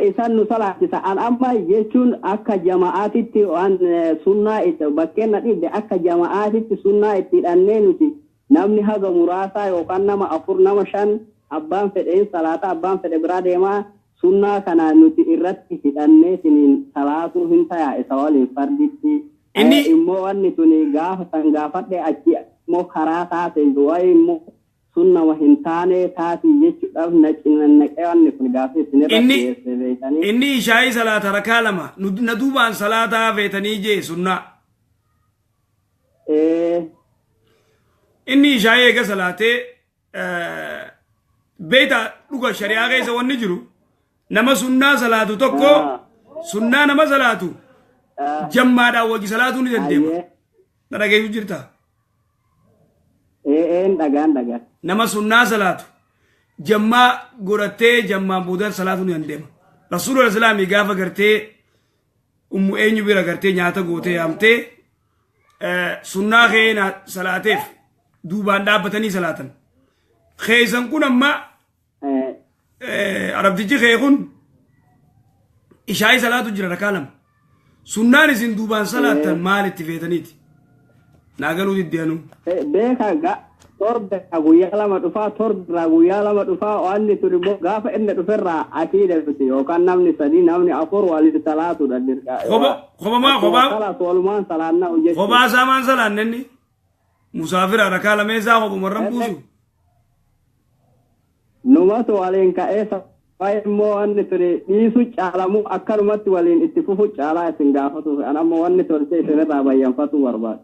Isaan nu salaachisa. An amma jechuun akka jama'aatitti waan sunnaa itti bakkeen na dhibde, akka jama'aatitti sunnaa itti hidhannee nuti namni haga muraasaa yookaan nama afur, nama shan, abbaan fedhe salaata, abbaan fedhe biraa deemaa, sunnaa kana nuti irratti hidhannee siniin salaatuu hin tayaa isa waliin farditti? Inni Immoo wanni tuni gaafa san gaafadhe, achi immoo karaa taate wayi immoo sun nama hin taane taati jechuudhaaf na cinannaqee wanni kun gaafii isinirra dhiyeesse beeytanii. Inni ishaa'ii salaata rakaa lama na duubaan salaataa feetanii jee sunnaa. Inni ishaa'ii eega salaatee, beeyta, dhuga shari'aa keessa wanni jiru nama sunnaa salaatu tokko, sunnaa nama salaatu jammaadhaan wajji salaatuu ni dandeema. Na dhageessu jirta? Ee, dhagaan dhagaa. Nama sunnaa salaatu jammaa godhattee jammaan boodan salaatuu ni dandeema. Rasuulul Islaamii gaafa gartee ummu eenyu bira gartee nyaata gootee yaamtee sunnaa kee salaateef duubaan dhaabbatanii salaatan. Keessan kun amma arabtichi kee kun ishaayii salaatu jira rakaa lama. Sunnaan isin duubaan salaattan maal itti feetaniiti? Naa galuu diddeenu. Beeka torba guyyaa lama dhufaa, torba guyyaa lama dhufaa. Wanni tun immoo gaafa inni dhuferraa akiida miti, yookaan namni sadii, namni afur waliin salaatudha dirqa. Kophamaa kophaa. Salaatu walumaan salaannaa jechuudha. Kophaa isaa maan salaanne inni? Musaafira rakaa lamee isaa kophumarran buusu. Numatu waliin ka'ee waa'ee immoo wanni tuni dhiisu caalamuu akkanumatti waliin itti fufu caalaa isin gaafatuuf an ammoo wanni tolchee isinirraa bayyanfatuu barbaada.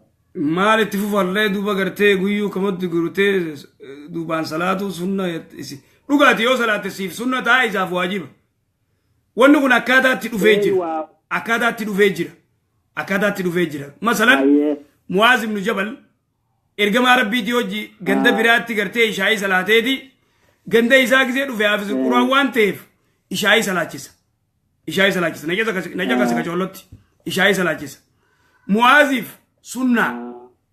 Maal itti fufallee duuba gartee guyyuu kamatti gurtee duubaan salaatu sunna isi. Dhugaati yoo salaatte siif sunna ta'a, isaaf waajiba. Wanni kun akkaataa itti dhufee jira. Akkaataa itti dhufee jira. Akkaataa itti dhufee jira. Masalan Muwaaz ibnu Jabal ergamaa Rabbiitii hojii ganda biraatti gartee ishaayii salaateeti, ganda isaa gisee dhufe hafizu Quraan waan ta'eef ishaayii salaachisa. Ishaayii salaachisa. Naja kasi kacoollotti ishaayii salaachisa. Muwaaziif sunnaa.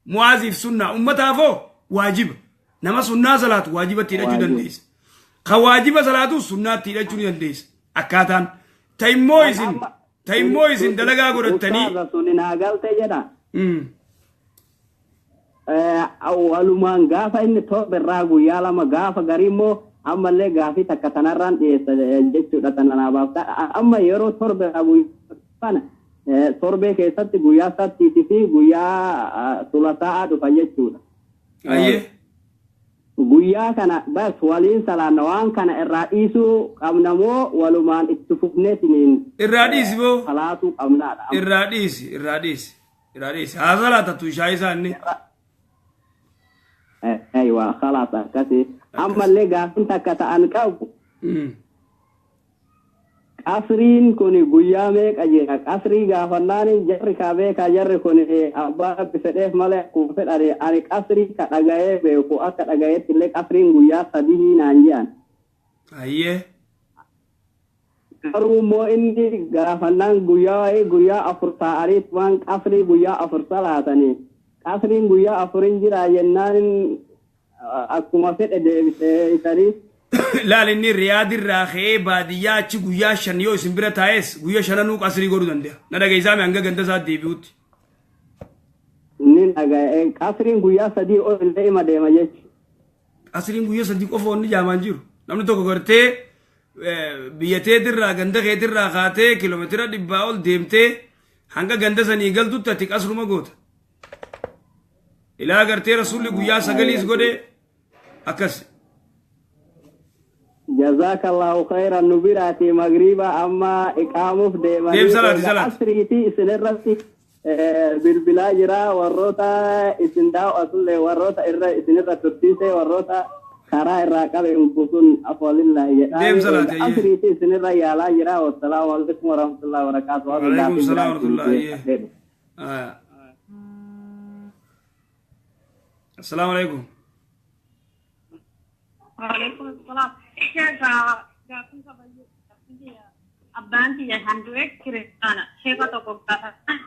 Muwaaziif sunnaa, ummataafoo waajiba. Nama sunnaa salaatu waajibatti hidhachuu dandeessa. Kan waajiba salaatu sunnaatti hidhachuu ni dandeessa. Akkaataan. Ta immoo isin dalagaa godhattanii. Ustaaza, suni naa galte jedha. Walumaan gaafa inni torba irraa guyyaa lama gaafa garii immoo ammallee gaafii takka tanarraan dhiyeessa jechuudha, tana naa baafta. Amma yeroo torba irraa guyyaa kana torbee keessatti guyyaa sabtiitii fi guyyaa sulasaa'aa dhufa jechuudha. Guyyaa kana bas waliin salaanna, waan kana irraa dhiisuu qabna moo walumaan itti fufneetiniin Irraa dhiisi boo. salaatuu qabnaadha? Irraa dhiisi, irraa dhiisi. Irraa dhiisi. Haa salaatattu ishaa isaa inni. Aywa, khalaas, akkasi. Ammallee gaafin takka ta'an qabu. Qasriin kun guyyaa meeqa jira? Qasrii gaafannaan jarri kaa beekaa, jarri kun abbaa Rabbi fedheef malee akkuma fedhani. Ani qasrii ka dhaga'ee beeku, akka dhaga'eetti illee qasriin guyyaa 3 naan jedhan. Garuu immoo inni gaafannaan guyyaa wayii guyyaa afur taa'anii waan qasrii guyyaa afur salaatanii. Qasriin guyyaa afurin jira jennaan akkuma fedhe deebisee isanii. Laal inni Riyaadirraa ka'ee baadiyyaa achi guyyaa 5 yoo isin bira taa'es guyyaa 5 qasrii godhuu danda'a. Na dhageessaa hanga ganda isaa deebi'utti. Ni dhaga'e qasriin guyyaa 3 ol illee ima deema jechuudha. Qasriin guyyaa 3 qofa wanni jaamaan jiru. Namni tokko gartee biyya teetirraa ganda keetirraa kaatee kiiloomeetira 100 ol deemtee hanga ganda sanii galtutti ati qasruma goota. Ilaa gartee rasuulli guyyaa 9 godhe akkas. Jazakallahu khairan nu biraati magriba amma iqaamuuf deemanii Deem salaati salaati. Asriitii isinirratti bilbilaa jira warroota isin daawwatullee warroota irra isinirra tursiise warroota karaa irraa qabe sun afwalillahi jedhaa. Deem salaati, ayyee. Asriitii isinirra yaalaa jira. Wassalaamu alaikum warahmatullahi wabarakaatuh. Waalaikum salaam warahmatullahi, ayyee. Assalaamu alaikum. Waalaikum salaam. Abbaan kiyya kan du'e kiristaana. Sheeka tokko gaafatan.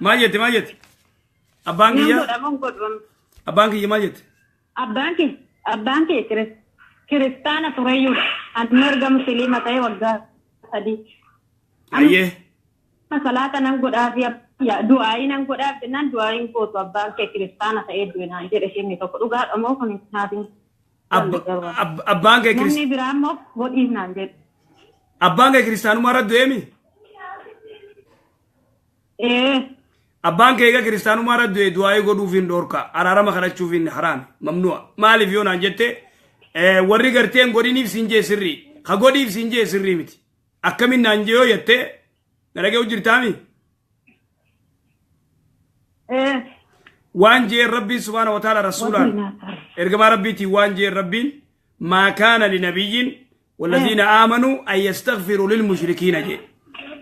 Maal jette maal jette? Abbaan kiyya abbaan kiyya maal jette? Abbaan kiyya kiristaana tureyyuudha. Ani erga musliima ta'e waggaa 3. Ayyee. Salaata nan godhaaf du'aayii nan godhaaf jennaan du'aayiin gootu abbaan kee kiristaana ta'ee du'e naan jedhe isheen tokko dhugaadha moo kun naaf hin Abbaan kee Namni biraa immoo godhiif naan jedhe. Abbaan kee kiristaanummaa irra du'eemi? Abbaan kee egaa kiristaanummaa irra du'e du'aayii godhuuf hin dhoorka. Araarama kadhachuuf hin haraami. Mamnu'a. Maaliif yoo naan jette warri gartee hin godhiniif siin jee sirrii. Ka godhiif siin jee sirrii miti. Akkamiin naan jee yoo jette na dhaga'u jirtaami? Waan jeen Rabbiin subhaana wa ta'ala rasuulaan ergamaa Rabbiitiin waan jeen Rabbiin maa kaana linabiyyin walladhiina aamanuu an yastaghfiruu lilmushrikiina jee.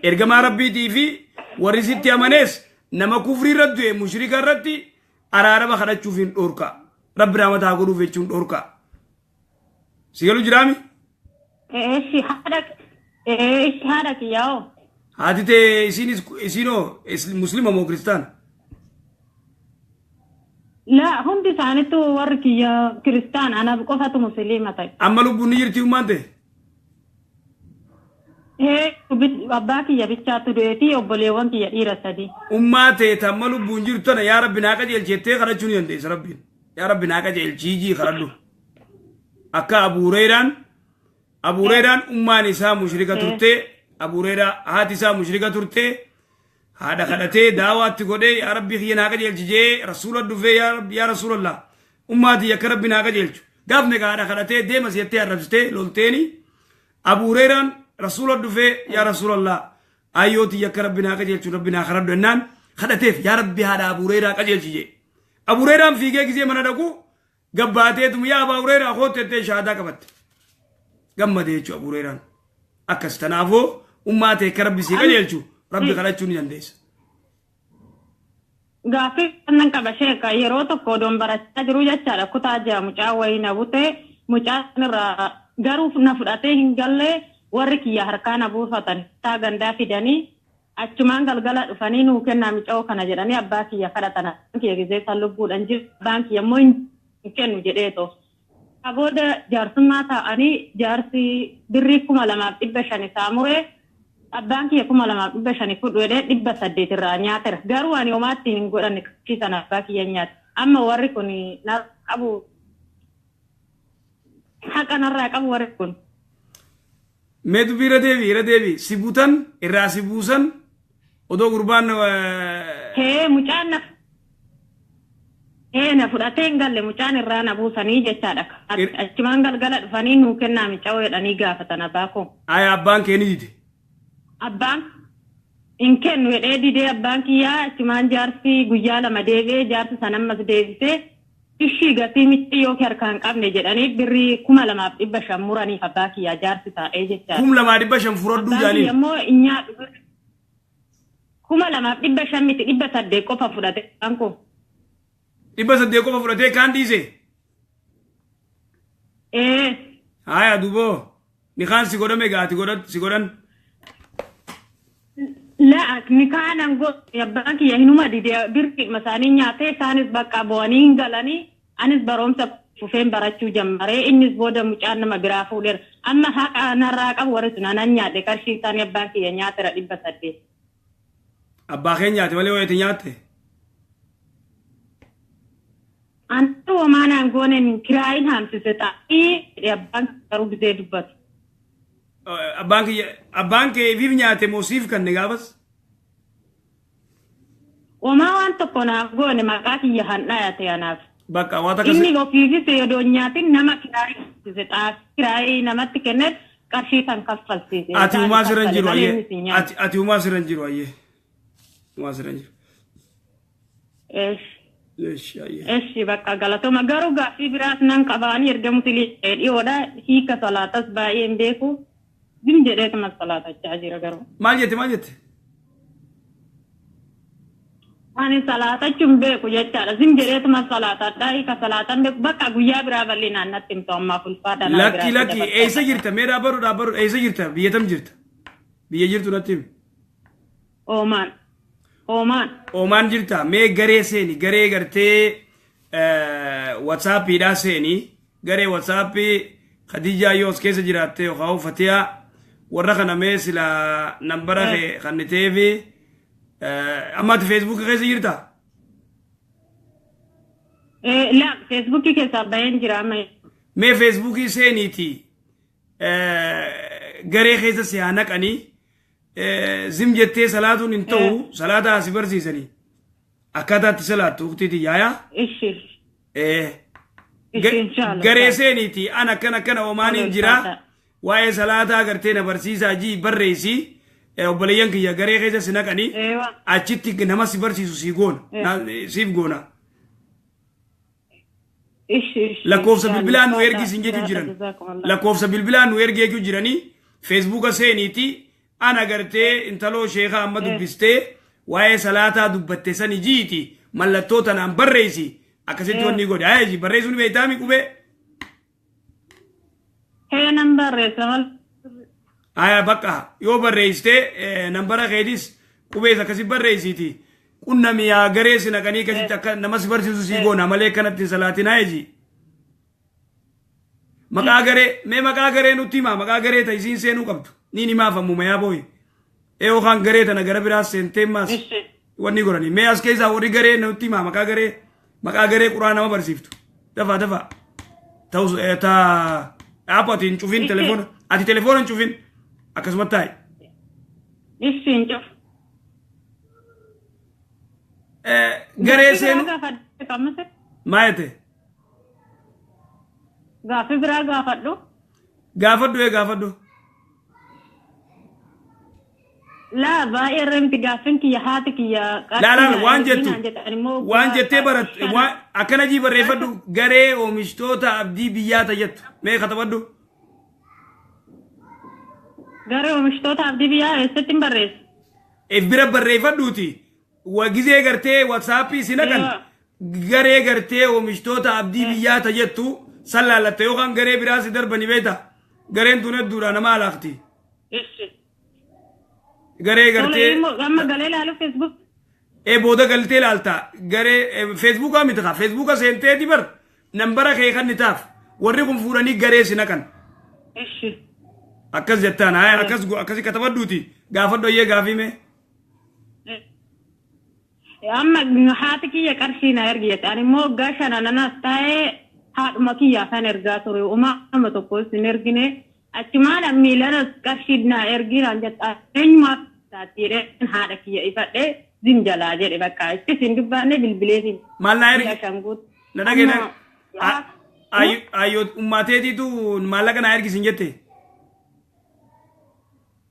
Ergamaa Rabbiitii fi warri sitti amanees nama kufrii irra du'e mushrika irratti araarama kadhachuuf hin dhoorka. Rabbi rahmata haa godhuuf jechuun dhoorka. Si galu jiraami? Eeshi haadha kiyyaa'oo. Haati tee isiinis isiinoo muslima moo kiristaana? La hundi isaaniitu warri kiyya kiristaana anaaf qofatu musliima ta'e. Amma lubbuun ni jirti ummaan ta'e? Abbaa kiyya bichaatu du'ee fi obboleewwan kiyya dhiira 3. Ummaa ta'e tamma lubbuun jirtu tana yaa Rabbi naa qajeelchettee kadhachuu ni dandeessa Rabbiin. Yaa Rabbi naa qajeelchii kadhadhu. Akka Abu Hurayraan ummaan isaa mushrika turte Abu Hurayraa haati isaa mushrika turte haadha kadhatee daawaatti godhee yaa Rabbi kiyya naa qajeelchi jee rasuula dhufee yaa Rabbi yaa Rasuulallah ummaatii akka Rabbi naa qajeelchu gaaf meeqa haadha kadhatee deema si'attee arrabsitee lolteeni Abu Hurayraan rasuula dhufee yaa Rasuulallah ayyootii akka Rabbi naa qajeelchu Rabbi naa kadhadhu jennaan kadhateef yaa Rabbi haadha Abu Hurayraa qajeelchi jee Abu Hurayraan fiigee gisee mana dhaqu gabbaateetum yaa Abu Hurayraa kootettee shahaadaa qabatte gammadee jechuudha Abu Hurayraan akkas tanaafoo ummaa ta'e akka Rabbi sii qajeelchu Rabbi kadhachuu ni dandeessa. Gaaffii kanan qaba sheeka yeroo tokko odoon barachaa jiru jechaadha kutaa ja'a mucaa wayii na bute mucaa irraa garuu na fudhatee hin galle warri kiyya harkaa na buufatan taa gandaa fidanii achumaan galgala dhufanii nuu kennaa mucaa kana jedhanii abbaa kiyya kadhatan kiyya gizee san lubbuudhaan jiru abbaan kiyya immoo hin kennu jedheetoo. Booda jaarsummaa taa'anii jaarsi birrii 2500 isaa muree abbaan kiyya 2500 fudhu jedhee 800 irraa nyaateera. Garuu ani homaatti hin godhanne qarshii sana abbaa kiyya nyaate. Amma warri kun na qabu haqa narraa qabu warri kun. Mee dubbii irra deebi irra deebi si butan irraa si buusan odoo gurbaan Hee mucaan na na fudhatee hin galle mucaan irraa na buusanii jechaadha. Achumaan galgala dhufanii nuu kennaa mucaa jedhanii gaafatan abbaa koo. Ayi abbaan kee ni dide. Abbaan hin kennu jedhee didee abbaan kiyyaa achumaan jaarsi guyyaa 2 deebi'ee jaarsi sana ammas deebisee ishii gatii miti yoo harkaan hin qabne jedhanii birrii 2500 muraniif abbaa kiyyaa jaarsi taa'ee jechaadha. 2500 furadhuu jaaniin. Abbaan kiyya immoo hin nyaadhu. 2500 miti 800 qofa fudhate abbaan koo. 800 qofa fudhatee kaan dhiise? Haya duboo ni kaan si godhame gaati si godhan. La ni kaanan godhe abbaan kiyya hinuma didee birrii isaanii nyaatee isaanis bakka bu'anii hin galanii anis barumsa Fufeen barachuu jammaree innis booda mucaan nama biraa fuudheera. Amma haqa narraa qabu warri sun anan nyaadhe qarshii isaanii abbaan kiyya nyaateera 800. Abbaa kee nyaate malee wayiiti nyaatte. Ani homaa naan gooneen kiraayin haamsise taa'ii abbaan garuu gisee dubbatu. Abbaan kiyya abbaan kee ifiif nyaate moo siif kanne gaafas? Homaa waan tokko naaf goone maqaa kiyya handhaayate anaaf. Bakka waa takka Inni ofiifis odoo hin nyaatin nama kiraayii haamsise xaafii kiraayii namatti kenneef qarshii kan kaffalsiise. Ati humaa sirra hin jiru Malee ayyee. innis hin nyaatu. Ati humaa sirra hin jiru ayyee. Humaa sirra hin jiru. Eesh. Eesh ayyee. Eshi bakka galatoma garuu gaaffii biraas nan qabaanii erga musliima dhiyoodha hiika salaatas baay'ee hin beeku zim jedheetuma salaatachaa jira garuu. Maal jette maal jette? Ani salaatachuu hin beeku jechaadha zim jedheetuma salaatadha hiika salaatan beeku bakka guyyaa biraa bal'inaan natti himtu ammaaf ulfaadha nama Lakki biraatti lakki dabarsa. eessa jirta? Mee dhaabbaru dhaabbaru eessa jirta? Biyya tam jirta? Biyya jirtu natti himi. Oomaan. Oomaan. Oomaan jirta. Mee garee seeni garee gartee WhatsAppiidhaa seeni garee WhatsAppii Khadijaa yoo as keessa jiraatte yookaan Fatiyaa warra kana mee sila nambara kee kanniteefi amma ati Feesbuukii keessa jirta? Laa Feesbuukii keessaa baheen jira amma. Mee Feesbuukii seeniiti garee keessa si haa naqanii zim jettee salaatuun hin ta'u salaata asi barsiisanii akkaataa itti salaattu uktiiti yaayaa. Ishi. Ishi inshallah. Garee seeniiti an akkana akkana omaaniin jira waa'ee salaataa gartee na barsiisaa jii barreessi obboleeyyan kiyya garee keessa si naqanii achitti nama si barsiisu si goona siif goona. Ishi ishi. Lakkoofsa bilbilaa nu ergi sin jechuu jiran. Lakkoofsa bilbilaa nu ergi jechuu jiranii Feesbuuka seeniiti ana gartee intaloo sheekaa amma dubbistee waa'ee salaataa dubbatte sani jiiti mallattoo tanaan barreessi akkasitti wanni godhe haa ji barreessuu ni beektaami qubee. Hee nan barreessa mal. Aya bakka yoo barreessite nambara keetis qubees akkasi barreessiti qunnami yaa garee si naqanii akkasitti akka nama si barsiisu sii goona malee kanatti hin salaatin haa ji. Maqaa garee mee maqaa garee nutti himaa maqaa garee ta isiin seenuu qabdu niin himaaf ammuma yaa booyi. Ee yookaan garee tana gara biraas seentee maas wanni godhani mee as keessaa warri garee nutti himaa maqaa garee quraa nama barsiiftu dafaa dafaa ta'us ta app ati hin cufin telefoona ati telefoona hin cufin akkasumatti taa'i. Ishi hin cufu. Garee seenu maa jette? Gaaffii biraa gaafadhu. Gaafadhu ee gaafadhu. Laa baay'ee irra miti gaaffiin kiyya haati kiyya. Laa laa waan jettu waan jettee barattu waan akkana jii barreeffadhu garee oomishtoota abdii biyyaa tajettu mee katabadhu. Garee oomishtoota abdii biyyaa eessatti hin barreessu? Bira barreeffadhuuti gizee gartee WhatsAppii si naqan garee gartee oomishtoota abdii biyyaa tajettu san laallatte yookaan garee biraa si darbani beekta gareen tun hedduudha nama alaaqti. Garee gartee. Amma galee ilaalu Facebook. Booda galtee ilaalta garee Feesbuukaa miti kaa Feesbuuka seenteeti bar nambara kee kan ni taaf warri kun fuudhanii garee si naqan. Akkas jettaan haa akkas akkasi katabadhuuti gaafadhu ayyee gaafii mee. Amma haati kiyya qarshii na ergi jette ani immoo waggaa shanan anas taa'ee haadhuma kiyyaa kan ergaa ture uumaa tokko hin ergine achumaan miilanas qarshii na ergi naan jette eenyumaaf taati jedheen haadha kiyya ifadhee zim jalaa jedhe bakka ittis hin dubbaanne bilbilee Maal naa ergi? Na dhagee ayyoo ummaateetiitu maallaqa naa ergi sin jette.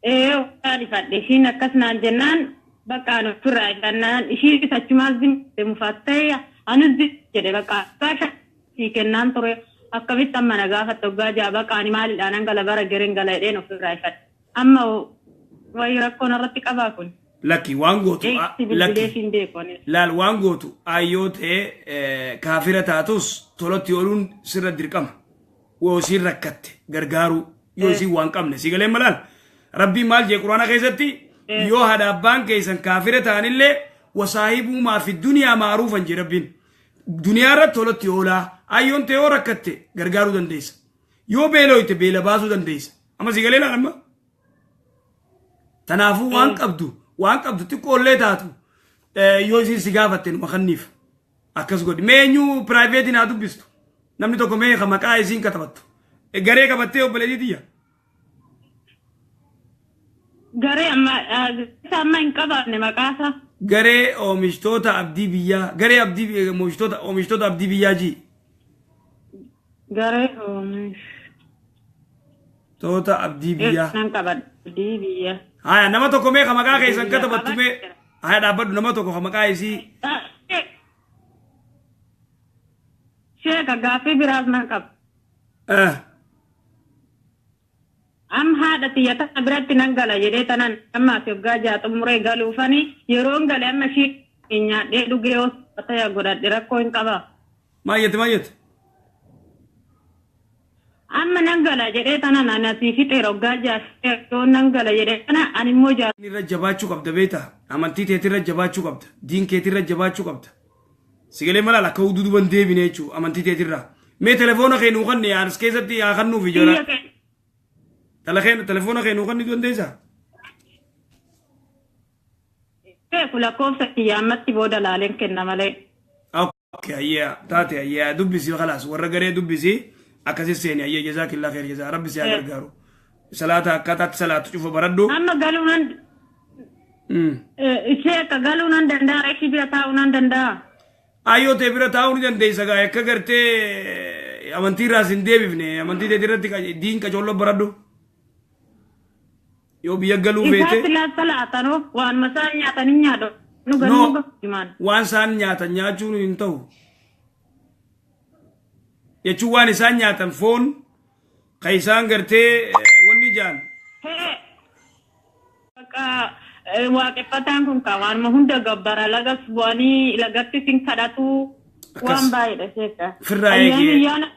Ee waan ifadhe ishiin akkas naan jennaan bakka ani ofirraa ifannaan ishiin achumaan zim mufattee anis zim jedhe bakka abbaa sii kennaan ture akkamitti amma na gaafatte waggaa ja'a bakka ani maalidhaan hangala bara gereen gala jedheen ofirraa ifadhe amma wayi rakkoon irratti qabaa kun. Lakki waan gootu lakki laal waan gootu ayyoo ta'ee kaafira taatus tolatti ooluun sirra dirqama yoo isiin rakkatte gargaaruu yoo isiin waan qabne si galee malaal rabbiin maal jee quraana keessatti yoo haadha abbaan keessan kaafira ta'anillee wasaahibuu maa fi duniyaa maaruufan jee rabbiin Duniyaa irratti tolatti oolaa. Ayyoon ta'e yoo rakkatte gargaaruu dandeessa. Yoo beelooyte beela baasuu dandeessa. Amma si galee laala amma. Tanaafuu waan qabdu xiqqoollee taatu yoo isiin si gaafatte numa kanniif. Akkas godhi. Mee eenyu private naa dubbistu? Namni tokko mee ka maqaa isiin katabattu. Garee qabattee, obboleettii tiyya? Garee amma hin qabaanne maqaasaa. Garee oomishtoota abdii biyyaa, garee abdii oomishtoota abdii biyyaa ji. Garee oomish. Toota abdii biyyaa. Nan qabadha. Abdii biyyaa. Haya, nama tokko mee ka maqaa keessan katabattu mee. Haya, dhaabbadhu, nama tokko ka maqaa isii. Sheeka, gaaffii biraas nan qaba. Am haadha tiyya tana biratti nan gala jedhee tanan amma as waggaa 6 xumuree galuufani yeroon gale amma ishii nyaadhee dhugee osoo godhadhe rakkoo hin qabaa? Maal jette, maal jette? Amma nan gala jedhee tanan ani asii fixeera waggaa 6 yeroo nan gala jedhee tana ani immoo jaa. Irra jabaachuu qabda, beektaa? Amantii teetirra jabaachuu qabda. Diin keetirra jabaachuu qabda. Sigalee malaal akka duuban deebine jechuudha amantii teetirraa. Mee telefoona kee nuu kanne, as keessatti haa kannuuf ijoollee. Telefoona kee nuu kanni dandeessaa? Beeku, lakkoofsa kiyya ammatti booda laaleen kenna malee. Okay, ayyaa taate, ayyaa dubbisi, khalaas warra garee dubbisi, akkasi seeni. Ayyee, jazaakillaa kheer, jazaa rabbi si haa gargaaru. Salaata akkaataatti salaatu cufa baradhu. Amma galuu nan ishee akka galuu nan danda'a, ishii bira taa'uu nan danda'a? Ayyoo ta'e bira taa'uu ni dandeessa gaa, akka gartee amantii irraas hin deebifne, amantii teetii irratti diin qacoollo baradhu. Yoo biyya galuu feete. Isaatti laatalaatanoo waan masaan nyaatanii nyaadhu. Nu No, ganuu gahumaan. waan isaan nyaatan nyaachuun hin ta'u. Jechuun waan isaan nyaatan foon kan isaan gartee wanni jaan. Bakka waaqeffataan kun kan waanuma hunda gabbara, lagas bu'anii lagatti sin kadhatu, waan baay'eedha sheekka. Firraa eegee. Ayyaana.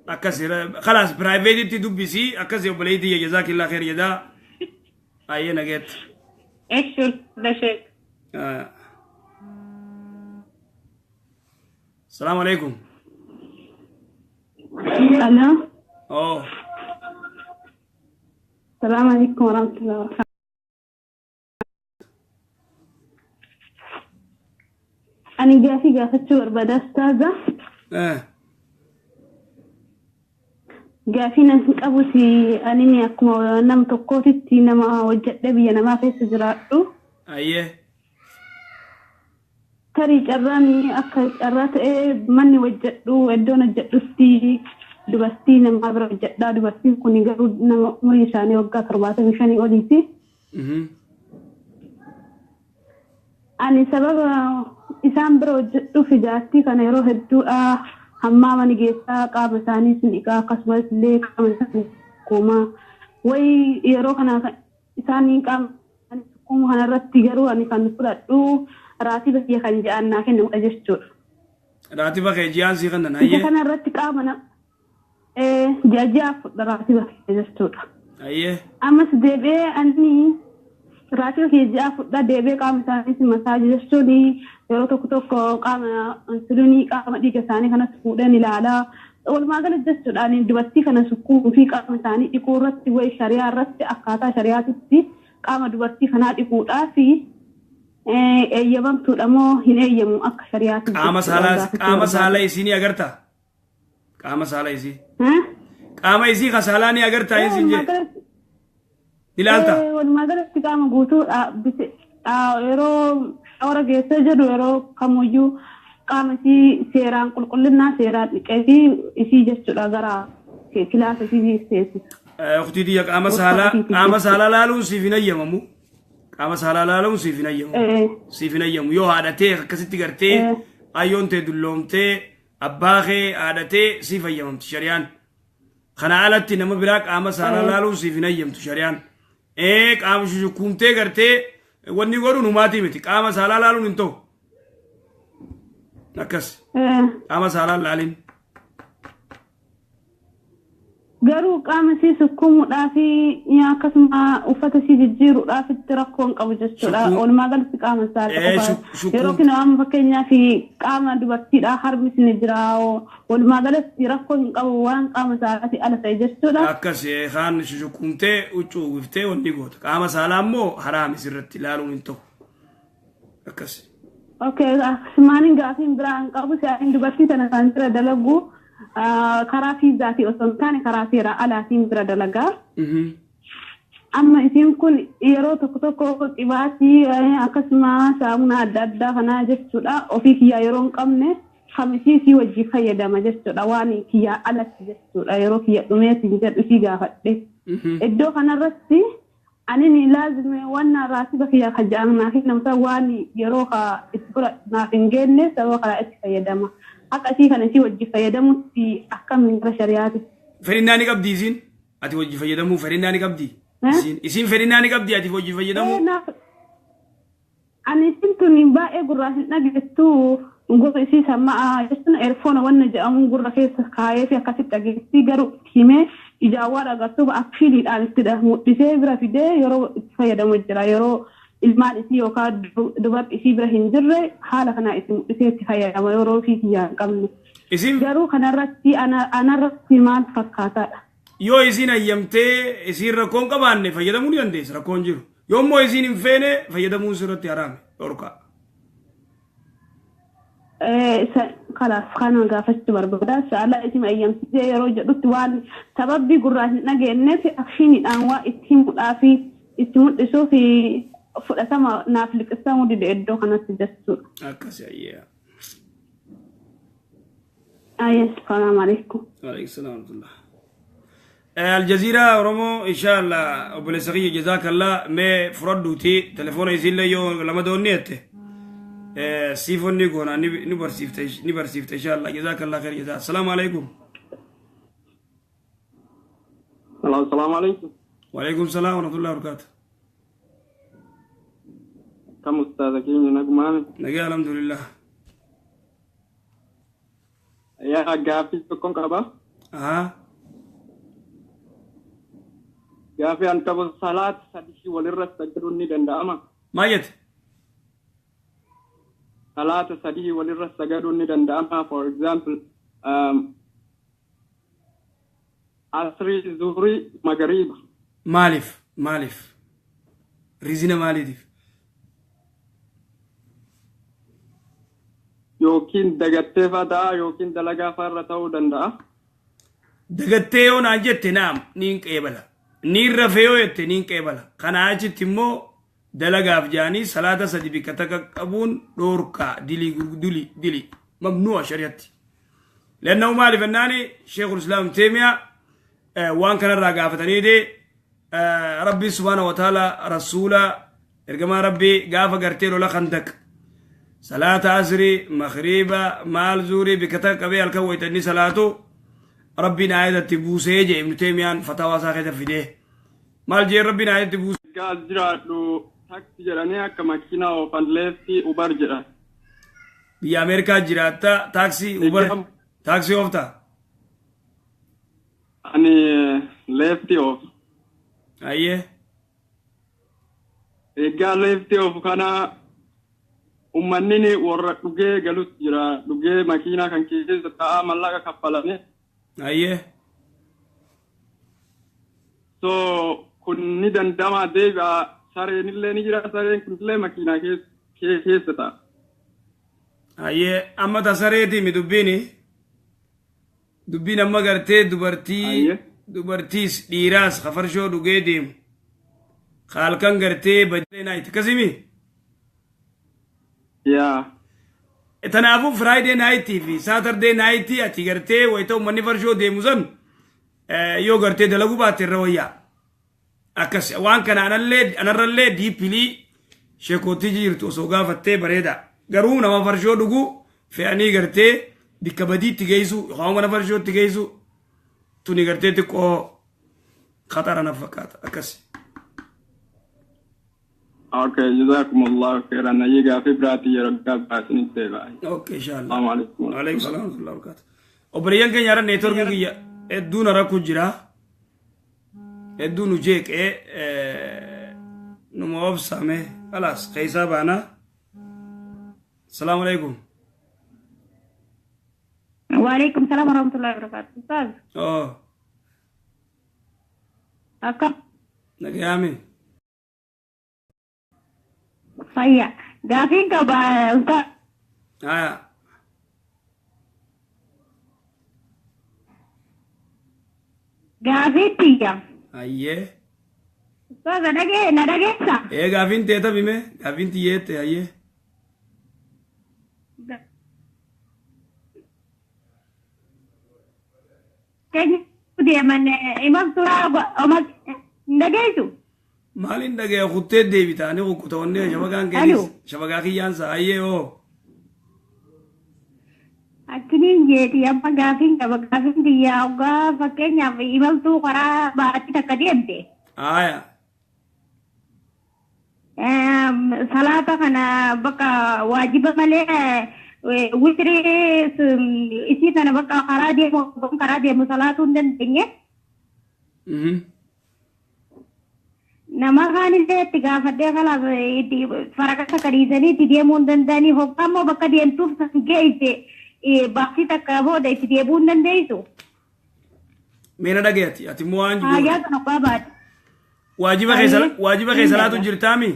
Akkas khalaas private dubbisii, akkas obboleettii, jazaakillaa kheer jazaa. Ayyee, nageetti. Eesh, sheek. Salaamu alaikum. Alo. Oh. Salaamu alaikum warahmatullahi wabarakatuh. Ani gaafii gaafachuu barbaada, ustaaza. Gaafii nan qabuti ani akkuma nama tokkootitti nama hojjedhee biyya namaa keessa jiraadhu. Ayyee. Tarii carraan akka carraa ta'ee manni hojjedhu, iddoon hojjedhutti dubartii namaa bira hojjedha. Dubartiin kun garuu nama umurii isaanii waggaa 75 oliiti. Ani sababa isaan bira hojjedhuuf jaartii kana yeroo hedduudha hammaama ni geessaa, qaama isaaniis ni dhiqaa, akkasumas illee qaama isaanii sukkuumaa. Wayi yeroo kana isaan qaama isaanii sukkuumuu kanarratti garuu ani kan fudhadhu raatiba kiyya kan ji'aan naa kennamudha jechuudha. Raatiba kee ji'aan sii kennan? Isa Ayyee. kanarratti qaama na ji'a ji'aaf fudha raatiba kiyya jechuudha. Ayyee. Ammas deebi'ee ani raatiba kiyya ji'aa fudha, deebi'ee qaama isaaniis masaajii jechuun yeroo tokko tokko qaama insuliinii, qaama dhiiga isaanii kanas fuudheen ilaalaa. Walumaa gala jechuudha ani dubartii kana sukkuumuu fi qaama isaanii dhiquu irratti wayi shari'aa irratti akkaataa shari'aatitti qaama dubartii kanaa dhiquudhaa fi eeyyamamtuudha moo hin eeyyamu akka shari'aatti Qaama jechuudha saalaa gaafachuu qaama barbaada. saalaa isii ni agartaa? Qaama saalaa isii. Qaama isii ka saalaa ni agartaa isin jee? Ni ilaaltaa? Walumaa galatti qaama guutuu yeroo shower geessee jedhu, yeroo kamuyyuu qaama isii seeraan qulqullinnaa seeraan dhiqee fi isii jechuudha gara kilaasa isii seensisa. Uktii tiyya, qaama saalaa qaama saalaa laaluun siif hin eeyyamamu. Qaama saalaa laaluun siif hin eeyyamu. Siif hin eeyyamu. Yoo haadhatee akkasitti gartee ayyoon tee dulloomtee abbaa kee haadhatee siif eeyyamamti shari'aan. Kana alatti nama biraa qaama saalaa laaluun siif hin eeyyamtu shari'aan. Qaama shushukuumtee gartee wanni godhuun humaatii miti. Qaama saalaa laaluun hin ta'u. Akkas. Qaama saalaa laalin. Garuu qaama isii sukkuumuudhaa fi akkasuma uffata isii jijjiiruudhaaf itti rakkoo hin qabu jechuudha. Walumaa galatti qaama isaa qofa. Yeroo kana amma fakkeenyaaf qaama dubartiidhaa harmi ni jira. Walumaa galatti rakkoo hin qabu waan qaama isaati ala ta'e jechuudha. Akkas kaan shukkuumtee huccuu uwwiftee wanni goota. Qaama saalaa immoo haraam isirratti ilaaluun hin ta'u. Akkas. Okay, akkasumaan gaafiin biraa hin qabu. Si'aatiin dubartii tana kan bira dalagu karaa fiizaatii osoo hin taane karaa seeraa alaatiin bira dalagaa. Amma isiin kun yeroo tokko tokko qibaatii akkasuma saamunaa adda addaa kanaa jechuudha. Ofii kiyyaa yeroo hin qabne kamisii isii wajjin fayyadama jechuudha. Waan kiyyaa alatti jechuudha. Yeroo kiyya dhumeetiin jedhu isii gaafadhe. Iddoo kanarratti ani laazime waan raasiba kiyyaa kan jedhamu kennamu waan yeroo itti fudhatu naaf hin geenne sababa karaa itti fayyadama. Akka isii kana isii wajjin fayyadamutti akkamiin gara shari'aati. Fedhinnaa ni qabdi isiin? Ati wajji fayyadamuu fedhinnaa ni qabdi? Isiin fedhinnaa ni qabdi ati wajji fayyadamuu? Ani isin tun baay'ee gurraa hin dhageettu gurra isii sammaa jechuun eerfoona wanna jedhamu gurra keessa kaayee fi akkasitti dhageessi garuu himee ijaan waan agartuuf akshiniidhaan itti mul'isee bira fidee yeroo itti fayyadamu jira yeroo ilmaan isii yookaan dubarti isii bira hin jirre haala kanaa itti mul'isee itti fayyadama yeroo ofii kiyyaa hin qabne. Garuu kanarratti anarratti maal fakkaataadha? Yoo isiin hayyamtee isiin rakkoo hin qabaanne fayyadamuu ni dandeessa rakkoon jiru. Yoo immoo isiin hin feene fayyadamuun sirratti haraame dhorkaa. Kalaaf kana gaafachuu barbaada. Inshallah isin hayyamsiisee yeroo jedhutti waan sababbi gurraa hin dhageenyeef akshiniidhaan waa itti himuudhaa fi itti mul'isuu fi fudhatama naaf liqimsamuu dide iddoo kanatti jechuudha. Akkas ayyaa. Ayyaa, salaamu alaikum. Alaikum salaam wa rahmatullah. Aljazeera Oromoo inshallah obboleessa kiyya jazaakallah mee fudhadhuuti telefoona isiillee yoo lama doonni jette siifonni goona ni barsiifta ni barsiifta inshallah jazaakallah khair jazaa. Assalaamu alaikum. Assalaamu alaikum. Wa alaikum salaam wa rahmatullahi wa barakatuh. Kam ustaaza keenya nagumaame? Nagaa alhamdulillah. Yaa gaaffii tokkoon qaba. Gaaffii an qabu salaata sadii walirra sagaduun ni danda'ama? Maal jette? Salaata sadii walirra sagaduun ni danda'ama. For example, asrii, zuhrii, magariiba. Maaliif? Maaliif? Reason maaliitiif? Yookiin dagattee fa'aa ta'a yookiin dalagaa fa'aa irra ta'uu danda'a. Dagattee yoo naan jette naam niin qeebala. Niin rafee yoo jette niin qeebala. Kanaa achitti immoo dalagaaf jaanii salaata sadi bikka takka qabuun dhoorkaa dilii dilii dilii mamnu'a shari'atti. Lanna'u maaliif jennaani Sheekul Islaam Teemiyaa waan kanarraa gaafatanii dee Rabbi subhaana wa ta'ala rasuula ergamaa Rabbii gaafa gartee lola Khandaq salaata asrii magriiba maal zuurii bikka takka qabee halkan wayita inni salaatu Rabbiin aayatatti buusee jee Ibnu Teemiyaan fataawaa isaa keessa fidee maal jee Rabbiin aayatatti buusee. Egaa as jiraadhu taksi jedhanii akka makiinaa oofan Lyft Uber jedhan. Biyya Ameerikaa jiraatta taaksii Uber taaksii ooftaa? Ani Lyft oofa. Ayyee. Egaa Lyft oofu kana uummanni warra dhugee galutti jira. Dhugee makiinaa kan keessa taa'aa mallaqa kaffalanii. Ayyee. So kun ni danda'ama deebi'a sareen illee ni jira sareen kunillee makiinaa keessa ta'a. Ayyee amma ta sareeti mi dubbiini? Dubbiin amma gartee dubartii dubartiis dhiiraas kafarshoo dhugee deemu. Halkan gartee badee night akkasimi? Yaa. Tanaafuu Friday night fi Saturday night ati gartee wayita uummanni farshoo deemu san yoo gartee dalaguu baatte irra wayyaa. Akkas waan kana anallee anarrallee deeply sheekootii jirtu osoo gaafattee bareeda. Garuu nama farshoo dhugu fe'anii gartee bikka badiitti geessu yookaan mana farshootti geessu tuni gartee xiqqoo khatara na fakkaata akkas. Okay, jazakumullahu khairan. Ayyee gaaffii biraatti yeroo gaafbaasinitti deebi'a. Okay, inshallah. Assalamu alaikum. Alaikum salaam wa rahmatullahi wa barakatuh. Obboleeyyan keenya irra neetworkiin kiyya hedduu na rakkoo jira. Hedduu nu jeeqee numa obsame khalaas keessaa baana. Asalaamu alaikum. Waalaikum salaam warahmatullahi wabarakatuh. Ustaz, Oh, akkam nagayaami. Fayya. Gaafiin qaba, Ustaz. Haya. Gaafii tiyya. Hayyee. Ustaz, dhagee na dhageessa? Ee, gaafiin tee tabime, gaafiin tiyyeette, hayyee. Keenya deeman imalturaa hin dhageessu? Maaliin dhagaya, kuttee deebitaanii kukkuta wanni shabakaan Alo. keenis shabakaa kiyyaansa, hayyee oo. Akkiniin jeeti, amma gaafiin qaba. Gaafiin tiyyaa, hoggaa fakkeenyaaf imaltuu karaa baatti takka deemte. Haya. Salaata kana bakka waajiba malee witrii isii kana bakka karaa deemu salaatuu hin dandeenye. Nama kaanillee itti gaafadhee kalaas itti faraqa takka dhiisanii itti deemuu hin danda'anii. Hoggaa immoo bakka deemtuuf san geesse baasii takka booda itti deebi'uu hin dandeessu. Mee na dhagayati, ati immoo waan Haajaa sana hoggaa baate. Waajiba keessa waajiba kee salaatu jirtaami.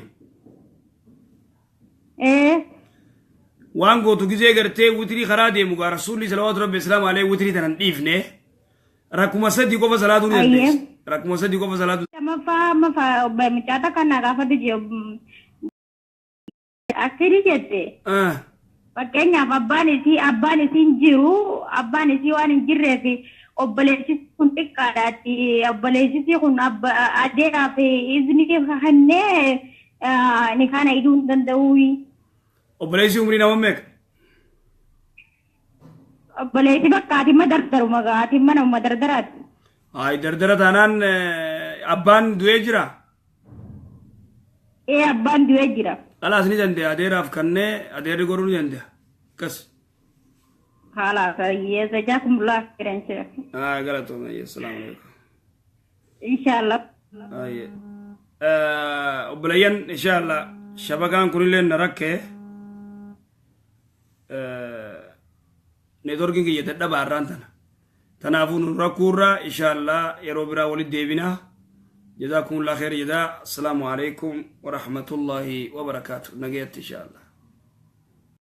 Ee. Waan gootu, gizee gartee witirii karaa deemu gaa, Rasuulli salawaatu rabbi islaam alee witirii tanan dhiifne, rakkuma sadii qofa salaatuu ni dandeessa. Rakkuma sadii qofa salaatu. Lammaffaa, amma mucaa kana gaafatu jiru. Akkini jette. Fakkeenyaaf abbaan isii hin jiru, abbaan isii waan hin jirreef obboleessi kun xiqqaadhaatti obboleessi kun adeeraaf izni kennee ni kana hidhuu hin danda'u. Obboleessi umrii nama meeqa? Obboleessi bakka atimma dardaruma atimma nama dardaraati. Ay, dardara taanaan abbaan du'ee jira. Ee, abbaan du'ee jira. Dhalaas ni danda'a, adeeraaf kannee adeerri godhuu ni danda'a. Akkas. Haala hiyyeessa jaakumulaa jiran jira. Ay, galatooma. Assalaamu alaikum. Inshallah. Ay. Obboleeyyan, inshallah shabakaan kunillee na rakkee. Networkiin kiyya dadhabaa irraan tana. Tanaafuu nu rakkuurraa inshallah yeroo biraa walitti deebinaa. جزاكم الله خير جزاء. السلام عليكم ورحمة الله وبركاته. نجيت إن شاء الله.